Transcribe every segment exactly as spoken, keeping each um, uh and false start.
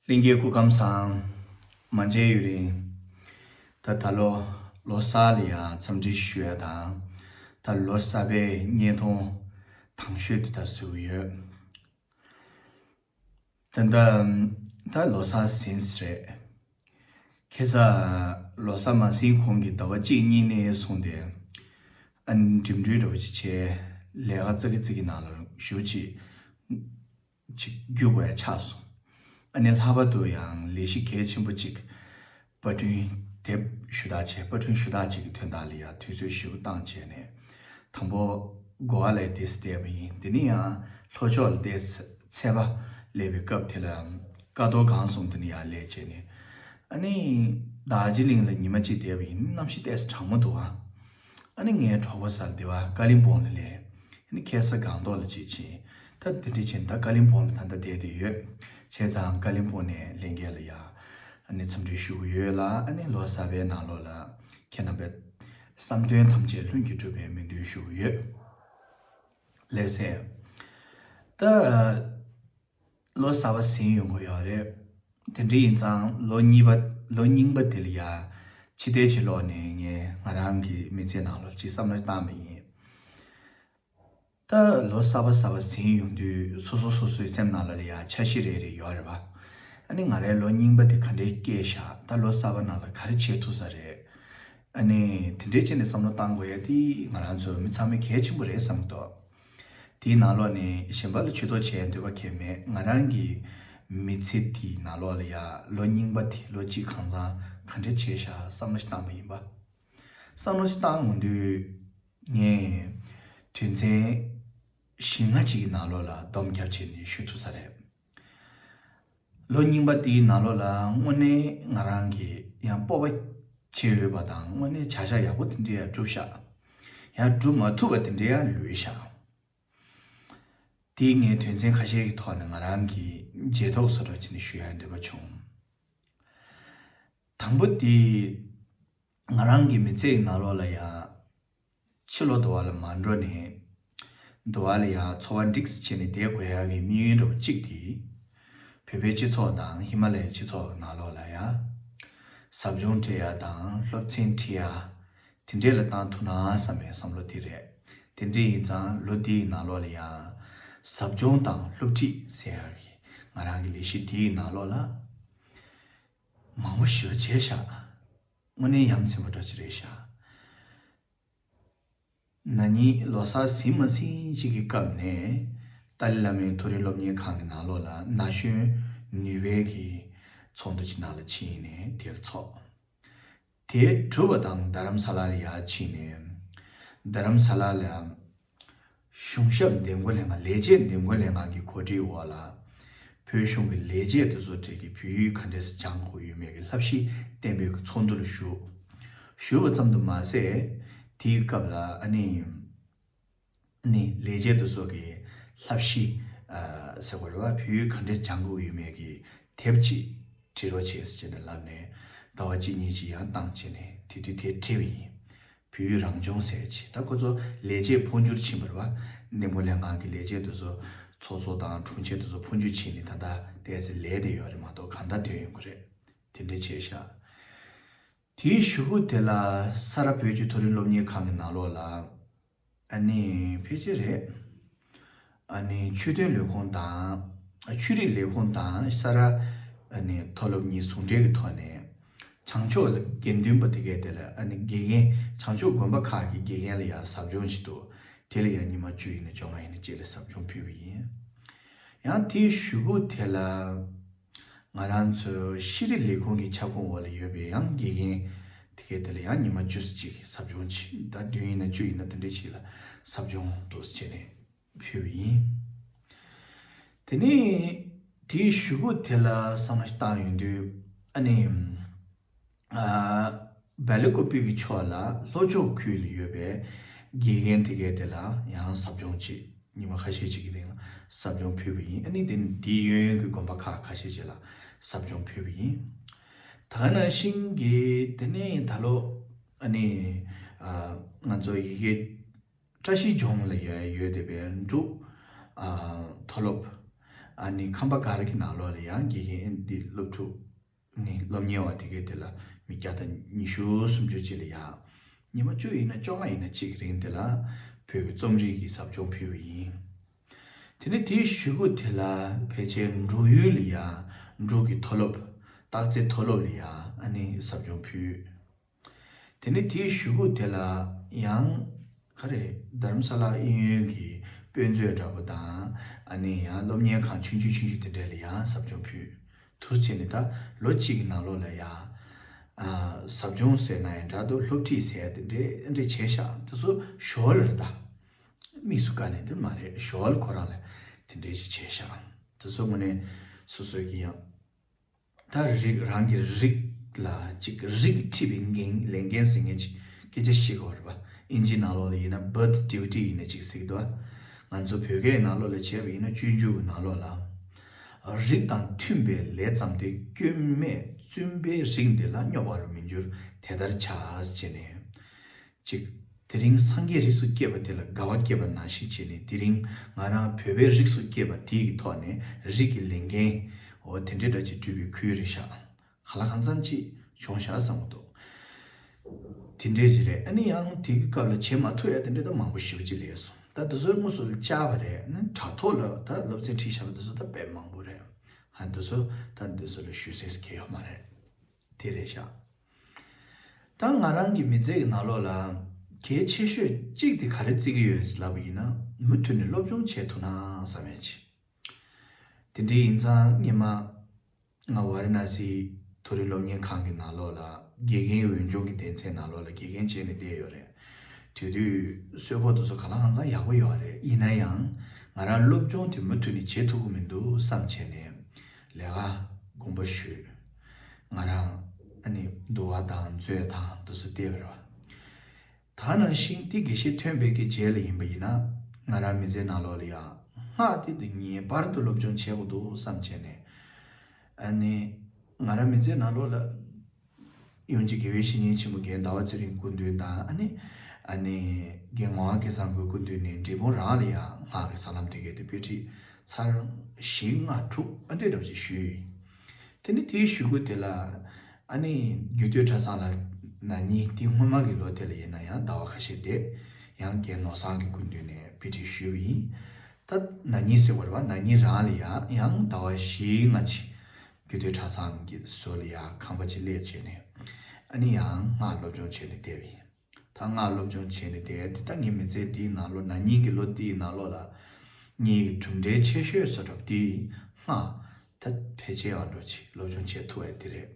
ལྷན་རྒྱས་སྐུ་ཁམས་བཟང་། མ་མཇལ་ཡུན་རིང་། ད་ད་ལོ་ལོ་གསར་ལ་ཡང་འཚམས་འདྲི་ཞུ་ཡ་དང་། ད་ལོ་གསར་པའི་བརྙན་ཐུང་དང་ཤོས་དེ་ད་བཟོ་གི་ཡོད། ད་ད་ད་ལོ་གསར་ཟིན་ས་རེད། ཁ་སང་ལོ་གསར་མ་ཟིན་གོང་གི་ཟླ་བ་གཅིག་གཉིས་ནས་བཟུང་སྟེ། ཨ་ནི་འགྲིམ་འགྲུལ་འདྲ་བོ་ཅིག་བྱས། ལས་ཀ་ཙག་གི་ཙིག་གི་ནང་ལ་ཞུགས་ཅིག་ཅིག་རྒྱུག་དགོས་ཡ་ཆགས་སོང་། ཨ་ནི་ལྷག་པར་དུ་ཡང་ལས་གཞི་གལ་ཆེན་པོ་ཅིག་པར་སྐྲུན་དེབ་ཞུ་དག་བྱས། པར་སྐྲུན་ཞུ་དག་ཅིག་གི་དོན་དག་ལ་ཡང་དུས་ཚོད་ཞེ་པོ་བཏང་བྱས་ནས། དང་པོ་གོ་བ་ལ་ཏོག་ཙམ་བསྡད་པ་ཡིན། དེ་ནས་ཡང་ལྷོ་ཕྱོགས་ལ་ཏོག་ཙམ་ཚད་པ་སླེབས་པའི་སྐབས་དེ་ལ་ཀ་རྡོར་སྒང་གསུམ་དེ་ནས་ཡར་སླེབས་བྱས་ནས། ཨ་ནི་རྡོ་རྗེ་གླིང་ལ་ཉི་མ་གཅིག་བསྡད་པ་ཡིན། གནམ་གཤིས་ཏོག་ཙམ་གྲང་མོ་འདུག་ཨ། ཨ་ནི་ངའི་གྲོགས་པོ་ཟེར་དེ་བ་ཀ་ལིམ་པོང་ལ་སླེབས། ཨ་ནི་ཁ་སང་སྒང་ཏོག་ལ་ཅིག་ཕྱིན། ད་དེ་འདྲ་བྱས་ནས་ད་ཀ་ལིམ་པོང་ལ་ད་ལྟ་བསྡད་དེ་ཡོད། བྱས་ཙང་ཀ་ལིམ་པོང་ནས་ལྷན་རྒྱས་ལ་ཡ་ཨ་ནི་འཚམས་འདྲི་ཞུ་གི་ཡོད་ལ། ཨ་ནི་ལོ་གསར་པའི་ནང་ལོགས་ལ་ཁྱེད་རྣམ་པའི་བསམ་དོན་ཐམས་ཅད་ལྷུན་གྱིས་འགྲུབ་པའི་སྨོན་འདུན་ཞུ་གི་ཡོད། ལགས་སེ། ད་ལོ་གསར་པ་ཟིན་ཡོང་གི་ཡོད་རེད། དེ་འདྲ་ཡིན་ཙང་ལོ་གཉིས་པ་ལོ་རྙིང་པ་དེ་ལ་ཡ་ཕྱི་བལྟས་ཕྱི་ལོགས་ནས་ངས་ང་རང་གི་མི་ཚེ་ནང་ལ་ཅིག་བསམ་བློ་བཏང་བ་ཡིན། ད་ལོ་གསར་པ་གསར་པ་ཟིན་ཡོང་དུས་སོ་སོ་སོ་སོའི་སེམས་ནང་ལ་ལ་ཡ་འཆར་གཞི་རེ་རེ་ཡོད་རེད་པ། ཨ་ནི་ང་རའི་ལོ་རྙིང་པ་དེ་ག་འདྲའི་སྐྱེལ་བཞག་ད་ལོ་གསར་པ་ནང་ལ་ག་རེ་བྱེད་ཐུབ་ས་རེད། ཨ་ནི་དེ་འདྲའི་ཆེད་ནས་བསམ་བློ་བཏང་དགོས་ཡ་དེ་ང་རང་ཚོ་མི་ཚང་མའི་གལ་ཆེན་པོ་རེད་བསམ་གི་འདུག་དེའི་ནང་ལོགས་ནས་གཞན་པ་ལ་ཇུས་གཏོགས་བྱེད་ཡ་འདོད་པ་གང་ཡང་མེད། ང་རང་གི་མི་ཚེ་དེའི་ནང་ལོགས་ལ་ཡ་ལོ་རྙིང་པ་དེ་ལོ་གཅིག་གང་ཚང་ག་འདྲ་བྱས་བཞག་བསམ་བློ་ཞིག་བཏང་པ་ཡིན་པ། བསམ་བློ་ཞིག་བཏང་ཡོང་དུས་ངས་དོན་ཚན་བཞི་ལྔ་ཅིག་གི་ནང་ལོགས་ལ་སྡོམ་རྒྱབ་བྱས་ནས་ཞུ་ཐུབ་ས་རེད། ལོ་རྙིང་པ་དེའི་ནང་ལོགས་ལ་དངོས་གནས་ང་རང་གིས་ཡང་སྤོབས་པ་བྱེད་འོས་པ་དང་། དངོས་གནས་བྱ་གཞག་ཡག་པོ་དེ་འདྲ་ཡང་བསྒྲུབས་ཤག་ཡང་བསྒྲུབ་མ་ཐུབ་པ་དེ་འདྲ་ཡང་ལུས་ཤག་དེ་ངས་དོན་ཚན་ཁ་ཤས་ཀྱི་ཐོག་ནས་ང་རང་གི་རྗེས་ཐོག་བཟོ་འདྲ་བྱས་ནས་ཞུ་ཡ་འདོད་པ་བྱུང་། དང་པོ་དེ། ང་རང་གི་མི་ཚེའི་ནང་ལོགས་ལ་ཡང་ཕྱི་ལོགས་འདུ་བ་ལ་མ་འགྲོ་ནས། འདུ་བ་ལ་ཡང་འཚོ་བ་འགྲིག་སེ་བྱས་ནས་བསྡད་དགོས་ཡག་གི་དམིགས་ཡུལ་འདྲ་བོ་གཅིག་དེ། བོད་པའི་སྤྱི་ཚོགས་དང་ཧི་མ་ལ་ཡའི་སྤྱི་ཚོགས་ནང་ལོགས་ལ་ཡང་ཟབ་སྦྱོང་སྤྲད་ཡ་དང་སློབ་ཚན་ཁྲིད་ཡ་དེ་འདྲས་ལ་བཏང་ཐུབ་ན་བསམ་པའི་བསམ་བློ་དེ་རེད། དེ་འདྲས་ཡིན་ཙང་ལོ་འདིའི་ནང་ལོགས་ལ་ཡང་ཟབ་སྦྱོང་དང་སློབ་ཁྲིད་ཟེར་ཡག་གི་ང་རང་གི་ལས་གཞི་དེའི་ནང་ལོགས་ལ་མང་པོ་ཞེ་པོ་བྱས་ཤག་དངོས་གནས་ཡ་མཚན་པོ་འདྲ་ཅིག་རེད་ཤག་ན་ནིང་ལོ་གསར་ཟིན་མ་ཟིན་ཅིག་གི་སྐབས་ནས་ཏཱ་ལའི་བླ་མའི་མཐོ་རིམ་སློབ་གཉེར་ཁང་གི་ནང་ལོགས་ལ་ན་གཞོན་ནུས་པའི་གི་ཚོགས་འདུ་ཅིག་ནང་ལ་ཕྱིན་ནས་དེ་ཚོགས། དེ་གྲུབ་པ་དང་རྡ་རམ་ས་ལ་ལ་ཡར་ཕྱིན་ནས། རྡ་རམ་ས་ལ་ལ་གཞུང་ཞབས་འདེམས་བསྐོ་ལྷན་ཁང་ལས་བྱེད་འདེམས་བསྐོ་ལྷན་ཁང་གི་གོ་སྒྲིག་འོག་ལ། བོད་གཞུང་གི་ལས་བྱེད་དེ་ཚོ་གྲས་ཀྱི་བོད་ཡིག་ག་འདྲས་སེ་སྦྱང་དགོས་ཡོད་མེད་ཀྱི་བསླབ་གཞི་གཏན་འབེབས་ཀྱི་ཚོགས་འདུ་ལ་ཞུགས། ཞུགས་པ་ཙམ་དུ་མ་ཟད། དེའི་སྐབས་ལ་ཨ་ནི། ཨ་ནི་ལས་བྱེད་དེ་ཚོ་གི་བསླབ་གཞི་ཨ་ཟེར་བ་རེད་བ། བོད་ཡིག་ག་འདྲས་སྦྱང་དགོས་ཡོད་མེད་ཀྱི་དེབ་ཅིག་བྲི་རོགས་བྱེད་ཟེར་བྱས་ནས་ལབ་ནས་ཟླ་བ་གཅིག་གཉིས་ཅིག་ཡང་བཏང་བྱས་ནས་དེ་དུས་དེ་བྲིས་པ་ཡིན། བོད་ཡིག་རང་སྦྱོང་ཟེར་ཅིག་ད་ཁོ་ཚོ་ལས་བྱེད་འཕོ་འགྱུར་ཕྱིན་པ་རེད་བ། འདེམས་བསྐོ་ལྷན་ཁང་གི་ལས་བྱེད་དེ་ཚོ་ཚོགས་གཙོ་དང་དྲུང་ཆེ་དེ་ཚོ་འཕོ་འགྱུར་ཕྱིན་ནས་ད་ལྟ་ཏོག་ཙམ་ལས་བསྡད་ཡོད་རེད་མ་གཏོགས་གང་ལྟར་སྡོད་ཡོང་གི་རེད། དེ་འདྲ་བྱས་ཤག་དེའི་གཞུག་གུ་དེ་ལ་ས་རཱ་བོད་ཀྱི་མཐོ་རིམ་སློབ་གཉེར་ཁང་གི་ནང་ལོགས་ལ། ཨ་ནི་ཕལ་ཆེར་རེད། ཨ་ནི་ཆོས་དོན་ལས་ཁུངས་དང་། ཆོས་རིག་ལས་ཁུངས་དང་ས་རཱ། ཨ་ནི་མཐོ་སློབ་གཉིས་ཟུང་འབྲེལ་གྱི་ཐོག་ནས། བྱང་ཕྱོགས་ལ་དགེ་འདུན་པ་དེ་གས་དེ་ལ་ཨ་ནི་དགེ་རྒན་བྱང་ཕྱོགས་དགོན་པ་ཁག་གི་དགེ་རྒན་ལ་ཡང་ཟབ་སྦྱོང་ཞིག་འདུག་དེ་ལ་ཡང་ཉི་མ་བཅུ་ཡིན་ན་བཅོ་ལྔ་ཡིན་ན་གཅིག་ལ་ཟབ་སྦྱོང་ཕུལ་བ་ཡིན། ཡང་དེའི་གཞུག་གུ་དེ་ལ། ང་རང་ཚོའི་ཤེས་རིག་ལས་ཁུངས་ཀྱི་ཁྱབ་ཁོངས་འོག་ལ་ཡོད་པའི་ཡང་དགེ་རྒན་དེ་གས་དེ་ལ་ཡང་ཉི་མ་བཅུ་ཙམ་ཅིག་གི་ཟབ་སྦྱོང་བྱས། ཟླ་བདུན་ཡིན་ན་བཅུ་ཡིན་ན་དེ་འདྲ་ཞིག་ལ་ཟབ་སྦྱོང་འདུག་སེ་བྱས་ནས་ཕུལ་བ་ཡིན། དེ་ནས་དེའི་གཞུག་གུ་དེ་ལ་བསམ་བློ་ཞིག་བཏང་ཡོང་དུས་ཨ་ནི། ཨ། སྦེལ་ཀོབ་ཀྱི་ཕྱོགས་ལ་ལྷོ་ཕྱོགས་ཁུལ་ལ་ཡོད་པའི་དགེ་རྒན་དེ་གས་དེ་ལ་ཡང་ཟབ་སྦྱོང་བྱས། ཉི་མ་ཁ་ཤས་ཅིག་གི་རིང་ལ་ཟབ་སྦྱོང་ཕུལ་བ་ཡིན། ཨ་ནི་དེ་དེའི་གཡས་གཡོན་གྱི་དགོན་པ་ཁག་ཁ་ཤས་ཅིག་ལ་ཟབ་སྦྱོང་ཕུལ་བ་ཡིན། ད་ག་ནང་བཞིན་གྱི་དེ་ནས་ད་ལོ་ཨ་ནི་ཨ་ང་ཚོ་ཡི་གེ་བཀྲ་ཤིས་ལྗོངས་ལ་ཡ་ཡོད་བསྡད་པའི་འབྲུག་ཨ་མཐོ་སློབ་ ཨ་ནི་ཁམས་པ་སྒར་གྱི་ནང་ལོགས་ལ་ཡང་དགེ་རྒན་འདི་སློབ་ཕྲུག་ནི་སློབ་གཉེར་བ་དེ་གའི་དེ་ལ་མི་བརྒྱ་དང་ཉི་ཤུ་སུམ་ཅུ་ཅིག་ལ་ཡང་ཉི་མ་བཅུ་ཡིན་ན་བཅོ་ལྔ་ཡིན་ན་ཅིག་རིང་དེ་ལ་བོད་ཀྱི་རྩོམ་རིག་གི་ཟབ་སྦྱོང་ཕུལ་བ་ཡིན། དེ་ནས་དེའི་གཞུག་གུ་དེ་ལ་ཕལ་ཆེར་འབྲུག་ཡུལ་ལ་ཡང་འབྲུག་གི་མཐོ་སློབ། སྟག་རྩེ་མཐོ་སློབ་ལ་ཡང་ཨ་ནི་ཟབ་སྦྱོང་ཕུལ། དེ་ནས་དེའི་གཞུག་གུ་དེ་ལ་ཡང་ག་རེ་རྡ་རམ་ས་ལ་དབྱིན་ཡུལ་གྱི་དཔེ་མཛོད་འདྲ་པོ་དང་ཨ་ནི་ཡང་སློབ་གཉེར་ཁང་ཆུང་ཆུང་ཆུང་ཆུང་དེ་འདྲ་ལ་ཡང་ཟབ་སྦྱོང་ཕུལ། དུ་བྱས་ནས་ད་ལོ་གཅིག་གི་ནང་ལོགས་ལ་ཡང་ཨ་ཟབ་སྦྱོང་ཟེར་ན་ཡང་འདྲ་འདུག་སློབ་ཁྲིད་ཟེར་ཡ་དེ་འདྲས་འདྲས་བྱས་ཤག་དེ་ཚོ་ཞོར་རེད་ད། དམིགས་སུ་བཀར་ནས་དེ་མ་རེད། ཞོར་ཁོ་རང་ལ་དེ་འདྲས་ཞིག་བྱས་ཤག་དེ་ཚོ་དངོས་གནས་སོ་སོའི་གི་ཡང་ད་རིགས་རང་གི་རིགས་ལ་ཅིག་རིགས་ཁྲིད་པའི་འགན་ལས་འགན་ཟེར་མཁན་ཅིག་སྐད་ཆ་བཤད་དགོས་རེད་པ། ཨིན་ཇིའི་ནང་ལོགས་ལ་ཡིན་ན་birth duty ཡིན་ན་ཅིག་ཟེར་གི་འདུག་ང་ཚོ་བོད་སྐད་ནང་ལོགས་ལ་བྱས་པ་ཡིན་ན་སྤྱོད་འཇུག་གི་ནང་ལོགས་ལ། རིགས་དང་མཐུན་པའི་ལས་བརྩམས་ཏེ། སྐྱོན་མེད་བཙུན་པའི་རིགས་འདི་ལ། སྙོབ་པར་མི་འགྱུར་དེ་ལྟར་བྱ། ཟེར་བྱས་ནས། ཅིག་དེ་རིང་སངས་རྒྱས་རིགས་སུ་སྐྱེས་པ་དེ་ལ་དགའ་བ་སྐྱེས་པ་ནང་བཞིན་བྱས་ནས། དེ་རིང་ང་རང་བོད་པའི་རིགས་སུ་སྐྱེས་པ་དེ་ཡི་ཐོག་ནས་རིགས་ཀྱི་ལས་འགན་འོ་དེ་འདྲའི་འདྲ་ཅིག་སྤྲུལ་པའི་ཁུལ་རེད་ཤག་གང་ལ་གང་འཚམ་ཅིག་བྱུང་ཤག་བསམ་གི་འདུག་དེ་འདྲའི་ཅིག་རེད། ཨ་ནི་ཡང་དེ་གི་སྐབས་ལ་བྱེད་མ་ཐུབ་ཡ་དེ་འདྲ་ད་མང་པོ་ཞེ་པོ་ཅིག་སླེབས་སོང་། ད་དེ་ཚོ་དངོས་སུ་ལ་བཅར་བ་རེད། ཨ་ནི་དྲ་ཐོག་ལ་ད་སློབ་ཚན་ཁྲིད་བཞག་པ་དེ་ཚོ་ད་དཔེ་མང་པོ་རེད། ཧ་དེ་ཚོ་ད་དེ་ཚོ་ལ་ཞུ་སེམས་གང་ཡང་ཡོད་མ་རེད། དེ་རེད་ཤག་ད་ང་རང་གི་མི་ཚེ་གི་ནང་ལོགས་ལ་གལ་ཆེ་ཤོས་གཅིག་དེ་ག་རེ་བརྩི་གི་ཡོད་ལབ་པ་ཡིན་ན། མུ་མཐུད་ནས་སློབ་སྦྱོང་བྱེད་ཐུབ་ན་བསམ་ཡས་ཅིག་དེ་འདྲ་ཡིན་ཙང་སྔོན་མ་ང་ཝཱ་ར་ཎ་སི་མཐོ་རིམ་སློབ་གཉེར་ཁང་གི་ནང་ལོགས་ལ་དགེ་རྒན་འོས་སྦྱོང་གི་སྡེ་ཚན་ནང་ལོགས་ལ་དགེ་རྒན་བྱས་ནས་བསྡད་ཡོད་རེད། དེ་དུས་གསོལ་ཕོགས་དེ་ཚོ་གང་ལ་གང་འཚམ་ཡག་པོ་ཡོད་རེད། ཡིན་ན་ཡང་ང་རང་སློབ་སྦྱོང་དེ་མུ་མཐུད་ནས་བྱེད་ཐུབ་ཀྱི་མི་འདུག་བསམ་བྱས་ནས་ལས་ཀ་དགོངས་པ་ཞུས། ང་རང་ཨ་ནི་འདུལ་བ་དང་མཛོད་དང་དེ་ཚོ་བལྟས་པ་རེད་པ། ད་ནང་བཞིན་དེ་དགེ་བཤེས་ཐོན་པའི་གི་རྗེས་ལ་ཡིན་པ་ཡིན་ན། ང་རང་མི་ཚེའི་ནང་ལོགས་ལ་ཡང་སྔགས་དེ་དུས་ངེས་པར་དུ་སློབ་སྦྱོང་བྱེད་དགོས་འདུག་བསམ་བྱས་ནས། ཨ་ནི་ང་རང་མི་ཚེའི་ནང་ལོགས་ལ་ཡོངས་ཀྱི་དགེ་བའི་བཤེས་གཉེན་ཆེན་པོ་རྒན་ཟླ་བ་ཚེ་རིང་སྐུ་མདུན་དང་། ཨ་ནི་ཨ་ནི་རྒན་ངག་དབང་སྐལ་བཟང་གི་སྐུ་མདུན་ནས་འབྲས་སྤུངས་རང་ལ་ཡང་སྔགས་ཀྱི་ཟབ་ལམ་དེ་གའི་དེ་དཔེ་ཁྲིད་ཚར་བཞི་ལྔ་དྲུག་ཨ་འདྲས་འདྲ་བོ་ཞིག་ཞུས་ཡིན། དེ་ནས་དེའི་གཞུག་གུ་དེ་ལ་ཨ་ནི་རྒྱུད་སྟོད་གྲྭ་ཚང་ལ་ན་ནིང་དེ་སྔོན་མ་གི་ལོ་དེ་ལ་ཡིན་ན་ཡང་ཟླ་བ་ཁ་ཤས་བསྡད། ཡང་རྒན་ནོར་བཟང་གི་སྐུ་མདུན་ནས་དཔེ་ཁྲིད་ཞུས་པ་ཡིན། ད་ན་ནིང་ཟེར་བ་རེད་པ། ན་ནིང་རང་ལ་ཡང་ཡང་ཟླ་བ་བཞི་ལྔ་ཅིག་རྒྱུད་སྟོད་གྲྭ་ཚང་གི་ཟུར་ལ་ཡང་ཁང་པ་ཅིག་གླས་བྱས་ནས་ཨ་ནི་ཡང་སྔགས་སློབ་སྦྱོང་བྱས་ནས་བསྡད་པ་ཡིན། ད་སྔགས་སློབ་སྦྱོང་བྱས་ནས་བསྡད་དེ། ད་ངའི་མི་ཚེ་འདིའི་ནང་ལོགས་ན་ནིང་གི་ལོ་འདིའི་ནང་ལོགས་ལ་ངའི་གྲུབ་འབྲས་ཆེ་ཤོས་བཟོ་གྲབས་དེ་སྔགས་ད་ཕལ་ཆེར་ཡང་འགྲོ་ཅིག་སློབ་སྦྱོང་བྱེད་ཐུབ་པ་དེ་རེད།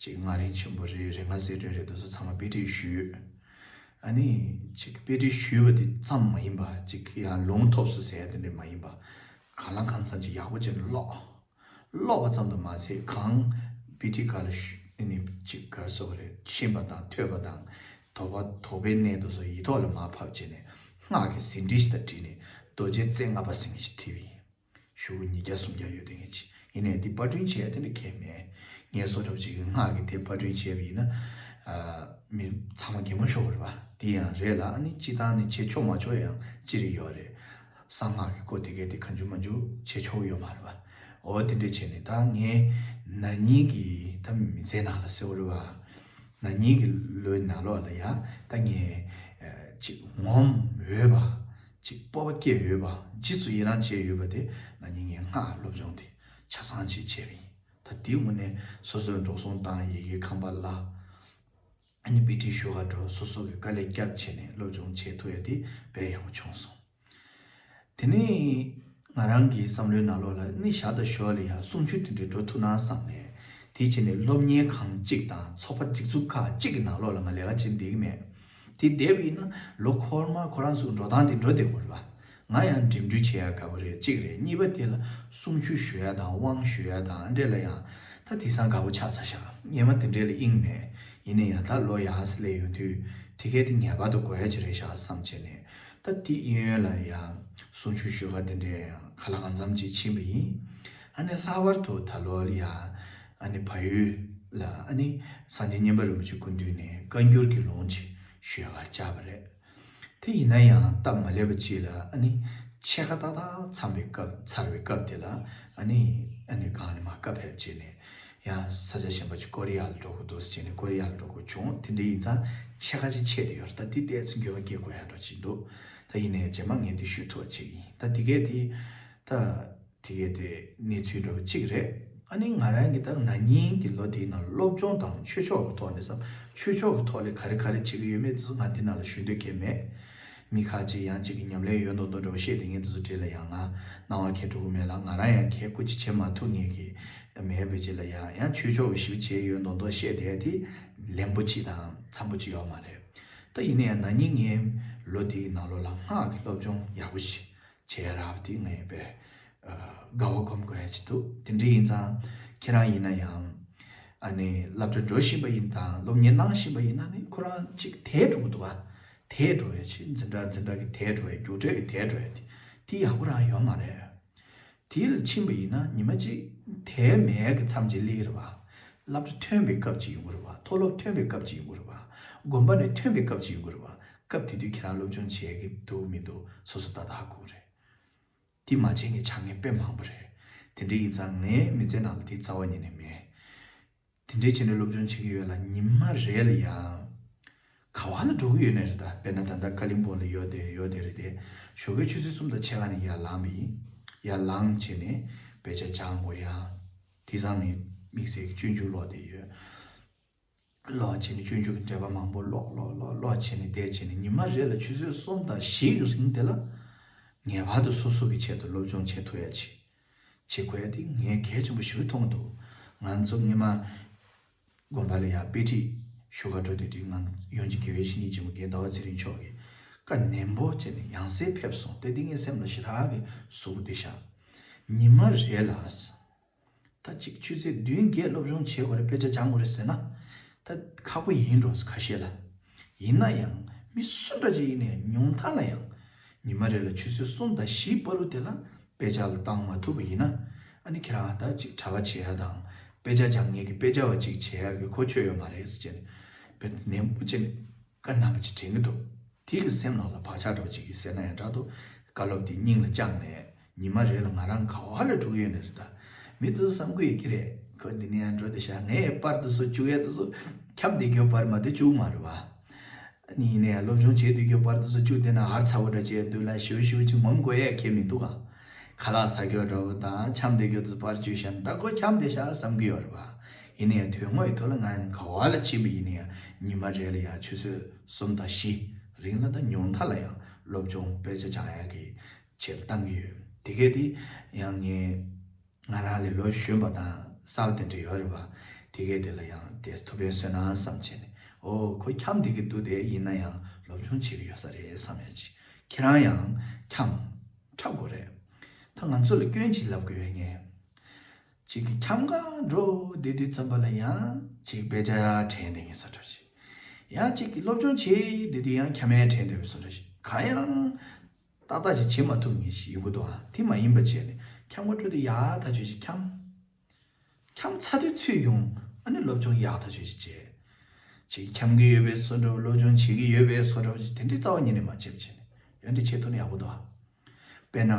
ཅིག་རྔ་རིན་ཆེན་པོ་རེད། རེ་ལྔ་ཟེར་སྒྲོན་རེད། དེ་ཚོ་ཚང་མ་དཔེ་ཁྲིད་ཞུས། ཨ་ནི་ཅིག་དཔེ་ཁྲིད་ཞུས་པ་དེ་ཙམ་མ་ཡིན་པ། ཅིག་ཡང་ལུང་ཐོབ་སོང་ཟེར་ཡ་དེ་འདྲ་མ་ཡིན་པ། གང་ལ་གང་འཚམ་ཅིག་ཡག་པོ་བྱས་ནས་ཀློག་ཀློག་པ་ཙམ་དུ་མ་ཟད། གང་དཔེ་ཁྲིད་ག་ལ་ཞུ་ཨ་ནི་ཅིག་ག་རེ་ཟེར་དགོས་རེད། ཤེས་པ་དང་ཐོས་པ་དང་དོགས་པ་དོགས་པའི་གནས་དེ་ཚོ་ཡིད་ཐོག་ལ་མར་ཕབ་བྱས་ནས་སྔགས་ཀྱི་ཟིན་བྲིས་ཤིག་དང་བྲིས་ནས་རྡོ་རྗེ་རྩེ་ལྔ་པ་ཟེར་མཁན་ཞིག་བྲིས་པ་ཡིན། གཞུག་གུ་ཉིས་བརྒྱ་སུམ་བརྒྱ་ཡོད་དེ་ངས་ཅི་ཡིན་ནའི་དེ་པར་སྐྲུན་བྱས་དེ་འདྲ་གང་ཡང་མེད། ངས་བཟོ་གྲྭ་ཅིག་གི་སྔགས་ཀྱི་དེབ་པར་སྐྲུན་བྱས་པ་ཡིན་ན། ཨ་མི་ཚང་མ་གད་མོ་ཤོར་བ་རེད་པ། དེ་ཡང་རེད་ལ། ཨ་ནི་སྤྱིར་བཏང་ནས་བྱེད་ཆོག་མ་ཆོག་ཡང་ཅི་རིགས་ཡོད་རེད། གསང་སྔགས་ཀྱི་སྐོར་དེ་གའི་དེ་གང་བྱུང་མང་བྱུང་བྱེད་ཆོག་ཡོད་མ་རེད་པ། འོ་དེ་འདྲ་བྱས་ནས་ད་ངས་ན་ནིང་གི་ད་མི་ཚེ་ནང་ལ་ཟེར་བ་རེད་པ། ན་ནིང་གི་ལོའི་ནང་ལོགས་ལ་ཡ་ད་ངས་ཨ་ཅིག་ངོམ་འོས་པ། ཅིག་སྤོབས་པ་སྐྱེ་འོས་པ། རྗེས་སུ་ཡི་རང་བྱེད་འོས་པ་དེ་ན་ནིང་ངས་སྔགས་སློབ་སྦྱོང་དེ་ཆ་ཚང་ཅིག་བྱས་པ་ཡིན། ད་དེའི་ངོས་ནས་སོ་སོའི་འགྲོ་སོང་བཏང་། ཡི་གེ་ཁང་པ་གླ། ཨ་ནི་དཔེ་ཁྲིད་ཞུ་ག་འགྲོ། སོ་སོ་གི་དཀའ་ལས་བརྒྱབ་བྱས་ནས་སློབ་སྦྱོང་བྱེད་ཐུབ་ཡ་དེ་དཔེ་ཡག་པོ་བྱུང་སོང་། དེ་ནས་ང་རང་གི་བསམ་བློའི་ནང་ལོགས་ལ་ནི་ཞག་དང་ཞོར་ལ་ཡང་གསུང་ཆོས་དེ་འདྲ་འགྲོ་ཐུབ་ན་བསམ་ནས། དེ་བྱས་ནས་སློབ་གཉེར་ཁང་གཅིག་དང་ཚོགས་པ་སྒྲིག་འཛུགས་ཁག་གཅིག་གི་ནང་ལོགས་ལ་ང་ལས་ཀ་བྱེད་བསྡད་ཀྱི་མེད། དེ་བསྡད་པ་ཡིན་ན་ལོ་འཁོར་མ་འཁོར་རང་ཚོའི་འགྲོ་སྟངས་དེ་འགྲོ་བསྡད་དགོས་རེད་པ། ང་ཡང་འགྲིམ་འགྲུལ་བྱེད་ཡ་དགའ་པོ་རེད། གཅིག་རེད། གཉིས་པ་དེ་ལ་གསུང་ཆོས་ཞུ་ཡ་དང་དབང་ཞུ་ཡ་དང་འདྲ་ལ་ཡང་ད་དེང་སང་དགའ་པོ་ཆགས་ཚར་ཤག་སྔོན་མ་དེ་འདྲ་ལ་དབྱིངས་མེད། ཡིན་ན་ཡང་ད་ལོ་ཡར་སླེབས་ཡོང་དུས་དེ་གས་དེ་ངེས་པར་དུ་དགོས་ཡ་ཅིག་རེད་ཤག་བསམ་བྱས་ནས། ད་དེ་གཡས་གཡོན་ལ་ཡང་གསུང་ཆོས་ཞུ་ག་དེ་འདྲ་ཡང་གང་ལ་གང་འཚམ་ཅིག་ཕྱིན་པ་ཡིན། ཨ་ནི་ལྷག་པར་དུ་ད་ལོ་ལ་ཡང་ཨ་ནི་བལ་ཡུལ་ལ་ཨ་ནི་སངས་རྒྱས་མཉན་པ་རིན་པོ་ཆེ་སྐུ་མདུན་ནས་བཀའ་འགྱུར་གྱི་ལུང་ཅིག་ཞུ་ཡ་ག་བཅར་བ་རེད། དེ་ཡིན་ན་ཡང་སྟབས་མ་ལེགས་པ་ཅིག་ལ་ཨ་ནི་ ཕྱེད་ཀ་ཏག་ཏག་འཚམས་པའི་སྐབས་ཚར་བའི་སྐབས་དེ་ལ། ཨ་ནི་ཨ་ནི་གང་ནས་མར་བཀའ་ཕེབས་བྱས་ནས། ཡང་ས་ཆ་གཞན་པ་ཅིག་ཀོ་རི་ཡ་ལ་འགྲོ་དགོས་འདུག་ཟེར་བྱས་ནས་ཀོ་རི་ཡ་ལ་འགྲོ་དགོས་བྱུང་། དེ་འདྲ་ཡིན་ཙང་ཕྱེད་ཀ་ཅིག་ཆད་དེ་ཡོད་རེད། ད་དེ་ཏོག་ཙམ་འགྱུར་བ་སྐྱེ་དགོས་ཡ་འདྲ་ཅིག་འདུག་ད་ཡིན་ནའི་རྗེས་མ་ངས་དེ་ཞུ་ཐུབ་པ་བྱེད་ཀྱི་ཡིན། ད་དེ་གས་དེ་ད་དེ་གས་དེ་གནས་ཚུལ་འདྲ་པོ་གཅིག་རེད། ཨ་ནི་ང་རང་གི་ད་ན་ནིང་གི་ལོ་དེའི་ནང་སློབ་སྦྱོང་དང་ཆོས་ཕྱོགས་ཀྱི་ཐོག་ནས་སམ། ཆོས་ཕྱོགས་ཀྱི་ཐོག་ལ་ག་རེ་ག་རེ་བྱེད་ཀྱི་ཡོད་མེད་དེ་ཚོ་ང་འདི་ནང་ལ་ཞུ་འདོད་གལ་མེད། མི་ཁ་ཅིག་ཡང་གཅིག་གི་ཉམས་ལེན་ཡོད་མདོག་མདོག་འདྲ་པོ་བཤད་དེ་ངས་འདི་ཚོ་གྲས་ལ་ཡང་ང་སྣང་བ་ཁྱེར་འགྲོ་གི་མེད་ལ། ང་རང་ཡང་གལ་སྐུ་ཅིག་བྱེད་མ་ཐུབ་ངེས་ཀྱི་མེད་པའི་རྗེས་ལ་ཡང་ཡང་ཆོས་ཕྱོགས་ཀྱི་ཞིབ་བྱེད་ཡོད་མདོག་མདོག་བཤད་དེ་དེ་ལན་པོ་ཅིག་དང་འཚམ་པོ་ཅིག་ཡོད་མ་རེད། ད་ཡིན་ན་ཡང་ན་ནིང་ངའི་ལོ་དེའི་ནང་ལོགས་ལ་སྔགས་ཀྱི་སློབ་སྦྱོང་ཡག་པོ་ཞིག་བྱེད་ཡ་རག་པ་དེ་ངས་དཔེ་དགའ་བ་སྒོམ་དགོས་ཡ་ཅིག་འདུག་དེ་འདྲ་ཡིན་ཙང་ཁྱེད་རང་ཡིན་ན་ཡང་ཨ་ནི་སློབ་གྲྭ་འགྲོ་བཞིན་པ་ཡིན་དང་སློབ་གཉེར་གནང་བཞིན་པ་ཡིན་ན་ནི་ཁོ་རང་ཅིག་དལ་འགྲོ་གི་འདུག་བ། དལ་འགྲོ་ཡ་ཅིག་འཛིན་གྲྭ་འཛིན་གྲྭ་གི་དལ་འགྲོ་ཡ་རྒྱུགས་སྤྲོད་ཀྱི་དལ་འགྲོ་ཡ་དེ་དེ་ཡག་པོ་རང་ཡོད་མ་རེད། དེ་ལ་ཕྱིན་པ་ཡིན་ན་ཉི་མ་གཅིག་དལ་མེད་ཀྱི་མཚམས་ཅིག་སླེབས་རེད་བ། སློབ་གྲྭ་ཐོན་པའི་སྐབས་ཅིག་ཡོང་གི་རེད་བ། མཐོ་སློབ་ཐོན་པའི་སྐབས་ཅིག་ཡོང་གི་རེད་བ། དགོན་པ་ནས་ཐོན་པའི་སྐབས་ཅིག་ཡོང་གི་རེད་བ། སྐབས་དེ་དུས་ཁྱེད་རང་སློབ་སྦྱོང་བྱེད་ཀྱི་འདུག་མི་འདུག་སོ་སོ་ཏག་ཏག་ཧ་གོ་གི་རེད། དེ་མ་བྱས་ངས་བྱ་ངན་དཔེ་མང་པོ་རེད། དེ་འདྲ་ཡིན་ཙང་ངའི་མི་ཚེ་ནང་ལ་དེ་རྩ་བ་ཉིད་ནས་མེད། དེ་འདྲའི་བྱས་ནས་སློབ་སྦྱོང་བྱེད་ཀྱི་ཡོད་ལ་ཉི་མ་རེ་ལ་ཡང་ག་བ་ལ་འགྲོ་གི་ཡོད་ནའི་རེད། ད་དཔེར་ན་ད་ལྟ་ཀ་ལིམ་པོང་ལ་ཡོད་དེ་ཡོད་དེ་རེད་དེ། ཞོགས་ཀའི་ཆུ་ཚོད་གསུམ་དང་ཕྱེད་ཀ་ནས་ཡར་ལངས་པ་ཡིན། ཡར་ལངས་བྱས་ནས་དཔེ་ཆ་སྦྱང་དགོས་ཡ། དེང་སང་ངས་དམིགས་བསལ་གྱི་སྤྱོད་འཇུག་ཀློག་བསྡད་ཡོད། ཀློག་བྱས་ནས་སྤྱོད་འཇུག་གི་འགྲེལ་པ་མང་པོ་ཀློག་ཀློག་ཀློག་ཀློག་བྱས་ནས་བསྡད་བྱས་ནས་ཉི་མ་རེ་ལ་ཆུ་ཚོད་གསུམ་དང་བཞི་གི་རིང་དེ་ལ་ངེས་པར་དུ་སོ་སོ་གི་ཆེད་དུ་སློབ་སྦྱོང་བྱེད་ཐུབ་ཡ་ཅིག་བྱེད་དགོས་ཡ་དེ་ངས་གལ་ཆེན་པོ་ཞེ་པོ་མཐོང་གི་འདུག་ང་ཚོ་སྔོན་མ་དགོན་པ་ལ་ཡང་དཔེ་ཁྲིད་ཞུ་ག་འགྲོ་དུས་དུས་ང་ཡོངས་ཀྱི་དགེ་བའི་བཤེས་གཉེན་ཆེན་པོ་རྒན་ཟླ་བ་ཚེ་རིང་མཆོག་གིས་བཀའ་ནན་པོ་བྱས་ནས་ཡང་སེ་ཕེབས་སོང་། དེ་དེ་ངའི་སེམས་ལ་ཞེ་དྲག་གི་ཟུག་པོ་དེ་བཞག་ཉི་མ་རེ་ལ། ད་ཅིག་ཆུ་ཚོད་བདུན་བརྒྱད་སློབ་སྦྱོང་བྱེད་དགོས་རེད། དཔེ་ཆ་སྦྱང་དགོས་རེད་ཟེར་ན། ད་ཁག་པོ་ཡིན་འགྲོ་ཁ་ཤས་ལ། ཡིན་ན་ཡང་མི་སུ་འདྲ་ཅིག་ཡིན་ནའི་ཉུང་མཐའ་ལ་ཡང་། ཉི་མ་རེ་ལ་ཆུ་ཚོད་གསུམ་དང་བཞི་བར་དུ་དེ་ལ་དཔེ་ཆ་ལ་བཏང་མ་ཐུབ་པ་ཡིན་ན། ཨ་ནི་ཁྱེད་རང་ད་ཅིག་གྲྭ་པ་བྱེད་ཡ་དང་། དཔེ་ཆ་སྦྱང་མཁན་གྱི་དཔེ་ཆ་བ་ཅིག་བྱེད་ཡ་གི་གོ་ཆོད་ཡོད་མ་རེད་ཟེར་བྱས་ནས། དཔེ་ནན་པོ་བྱས་ནས། བཀའ་རྣམ་པ་ཅིག་དྲན་གྱི་འདུག་དེ་གི་སེམས་ནང་ལ་བག་ཆགས་འདྲ་བོ་ཅིག་གིས་ཟེར་ན་ཡང་འདྲ་འདུག་བཀའ་སློབ་དེ་སྙིང་ལ་བཅངས་ནས་ཉི་མ་རེ་ལ་ང་རང་ག་བ་ལ་འགྲོ་གི་ཡོད་ནི་རེད་ད། མི་ཚོས་བསམ་གི་ཡོད་ཀྱི་རེད། ཁོ་འདི་ནས་ཡང་འགྲོ་དེ་ཤག་ངས་པར་དེ་ཚོ་བཅུག་ཡ་དེ་ཚོ་འཁྱམས་བསྡད་རྒྱུ་པར་མ་གཏོགས་བཅུག་མ་རེད་བ། ཡིན་ནའི་སློབ་སྦྱོང་བྱེད་སྡོད་རྒྱུ་པར་དེ་ཚོ་བཅུག་བསྡད་ན་ཧར་ཚ་བོ་འདྲ་བྱས་འདུག་ལ་ཞུ་ཞུ་ཅིག་ངོམ་དགོས་ཡ་ཁྱད་མི་འདུག་ག་ཁ་ལག་ཟ་རྒྱུ་འདྲ་བོ་དང་འཁྱམས་བསྡད་རྒྱུ་དེ་ཚོ་པར་བཅུག་ཤག་ད་ཁོ་འཁྱམས་བསྡད་ཤག་བསམ་གི་ཡོད་རེད་བ། ཡིན་ནའི་དོན་དངོས་ཡི་ཐོག་ལ་ང་ག་བ་ལ་ཕྱིན་པ་ཡིན་ནའི་ཉི་མ་རེ་ལ་ཡང་ཆུ་ཚོད་གསུམ་དང་བཞི་རིང་ལ་ད་ཉུང་མཐའ་ལ་ཡང་སློབ་སྦྱོང་དཔེ་ཆ་སྦྱང་ཡག་གི་ཆེད་ལ་བཏང་གི་ཡོད། དེ་གས་དེ་ཡང་ངས་ང་རང་ལས་ལོ་གཞོན་པ་དང་གསར་པ་དེ་འདྲ་ཡོད་རེད་བ། དེ་གས་དེ་ལ་ཡང་དེ་ཐུགས་ཕན་གསོས་ན་བསམ་བྱས་ནས། ཨོ་ཁོ་འཁྱམས་བསྡད་ཀྱི་འདུག་དེ་ཡིན་ན་ཡང་སློབ་སྦྱོང་བྱེད་ཀྱི་ཡོད་ས་རེད་བསམ་ཡ་ཅིག་ཁྱེད་རང་ཡང་འཁྱམས་འཁྲབ་དགོས་རེད། ད་ང་ཚོ་ལ་སྐྱོན་ཅིག་ལབ་དགོས་ཡོད་ངས། ཅིག་གི་འཁྱམ་ག་འགྲོ་བསྡད་དུས་ཙམ་པ་ལ་ཡང་ཅིག་དཔེ་ཆ་དྲན་བསྡད་མཁན་བཟོ་འདྲ་ཞིག་ཡང་ཅིག་གི་སློབ་སྦྱོང་བྱེད་བསྡད་དུས་ཡང་འཁྱམ་ཡ་དྲན་བསྡད་པའི་བཟོ་འདྲ་ཞིག་གང་ཡང་ཏག་ཏག་ཅིག་བྱེད་མ་ཐུབ་མཁན་ཞིག་ཡོང་གི་འདུག་ཨ་དེ་མ་ཡིན་པ་བྱས་ནས་འཁྱམ་ག་འགྲོ་དུས་ཡག་ཐག་ཆོད་ཅིག་འཁྱམ། འཁྱམ་ཚར་དུས་ཚུར་ཡོང་ཨ་ནི་སློབ་སྦྱོང་ཡག་ཐག་ཆོད་ཅིག་བྱེད། ཅིག་འཁྱམ་གི་ཡོད་པའི་བཟོ་འདྲ་བོ་སློབ་སྦྱོང་བྱེད་ཀྱི་ཡོད་པའི་བཟོ་འདྲ་བོ་ཅིག་དེ་འདྲའི་རྩ་བ་ཉིད་ནས་མ་བྱེད་པ་བྱས་ནས་ཡང་འདྲ་བྱེད་ཐུབ་ན་ཡག་པོ་འདུག་ཨ། དཔེར་ན།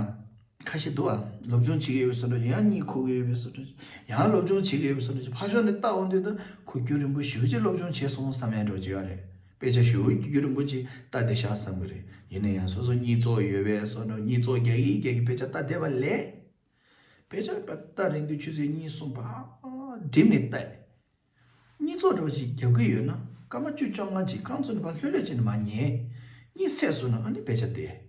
ཁ་ཤས་འདུག་ཨ། སློབ་སྦྱོང་བྱེད་ཀྱི་ཡོད་པའི་བཟོ་འདྲ་ཡང་གཉིད་ཁུག་གི་ཡོད་པའི་བཟོ་འདྲ། ཡང་སློབ་སྦྱོང་བྱེད་ཀྱི་ཡོད་པའི་བཟོ་འདྲ་ཅིག་ཕར་ཕྱོགས་ནས་ལྟ་འོང་དུས་ད་ཁོ་རྒྱུན་རིང་པོ་ཞེ་པོ་ཅིག་སློབ་སྦྱོང་བྱས་སོང་བསམ་ཡ་འདྲ་བོ་ཅིག་ཡོད་རེད། དཔེ་ཆ་ཞེ་པོ་རྒྱུན་རིང་པོ་ཅིག་ལྟ་བསྡད་ཤག་བསམ་གི་རེད། ཡིན་ན་ཡང་སོ་སོ་གཉིད་བཙོག་ཡོད་པའི་བཟོ་འདྲ། གཉིད་བཙོག་རྒྱག་གི་རྒྱག་གི་དཔེ་ཆ་ལྟ་བསྡད་པ་ལས། དཔེ་ཆ་ལྟ་རན་དུས་ཆུ་ཚོད་གཉིས་གསུམ་པ་འགྲིམ་ནས་ལྟ། གཉིད་བཙོག་འདྲ་བོ་ཞིག་རྒྱག་གི་ཡོད་ན་སྐར་མ་བཅུ་བཅོ་ལྔ་ཅིག་རྐང་བཙུགས་ནས་ཕར་ལྷོད་ལྷོད་བྱས་ནས་མར་ཉལ། གཉིད་སད་སོང་ན་ཨ་ནི་དཔེ་ཆ་བལྟས།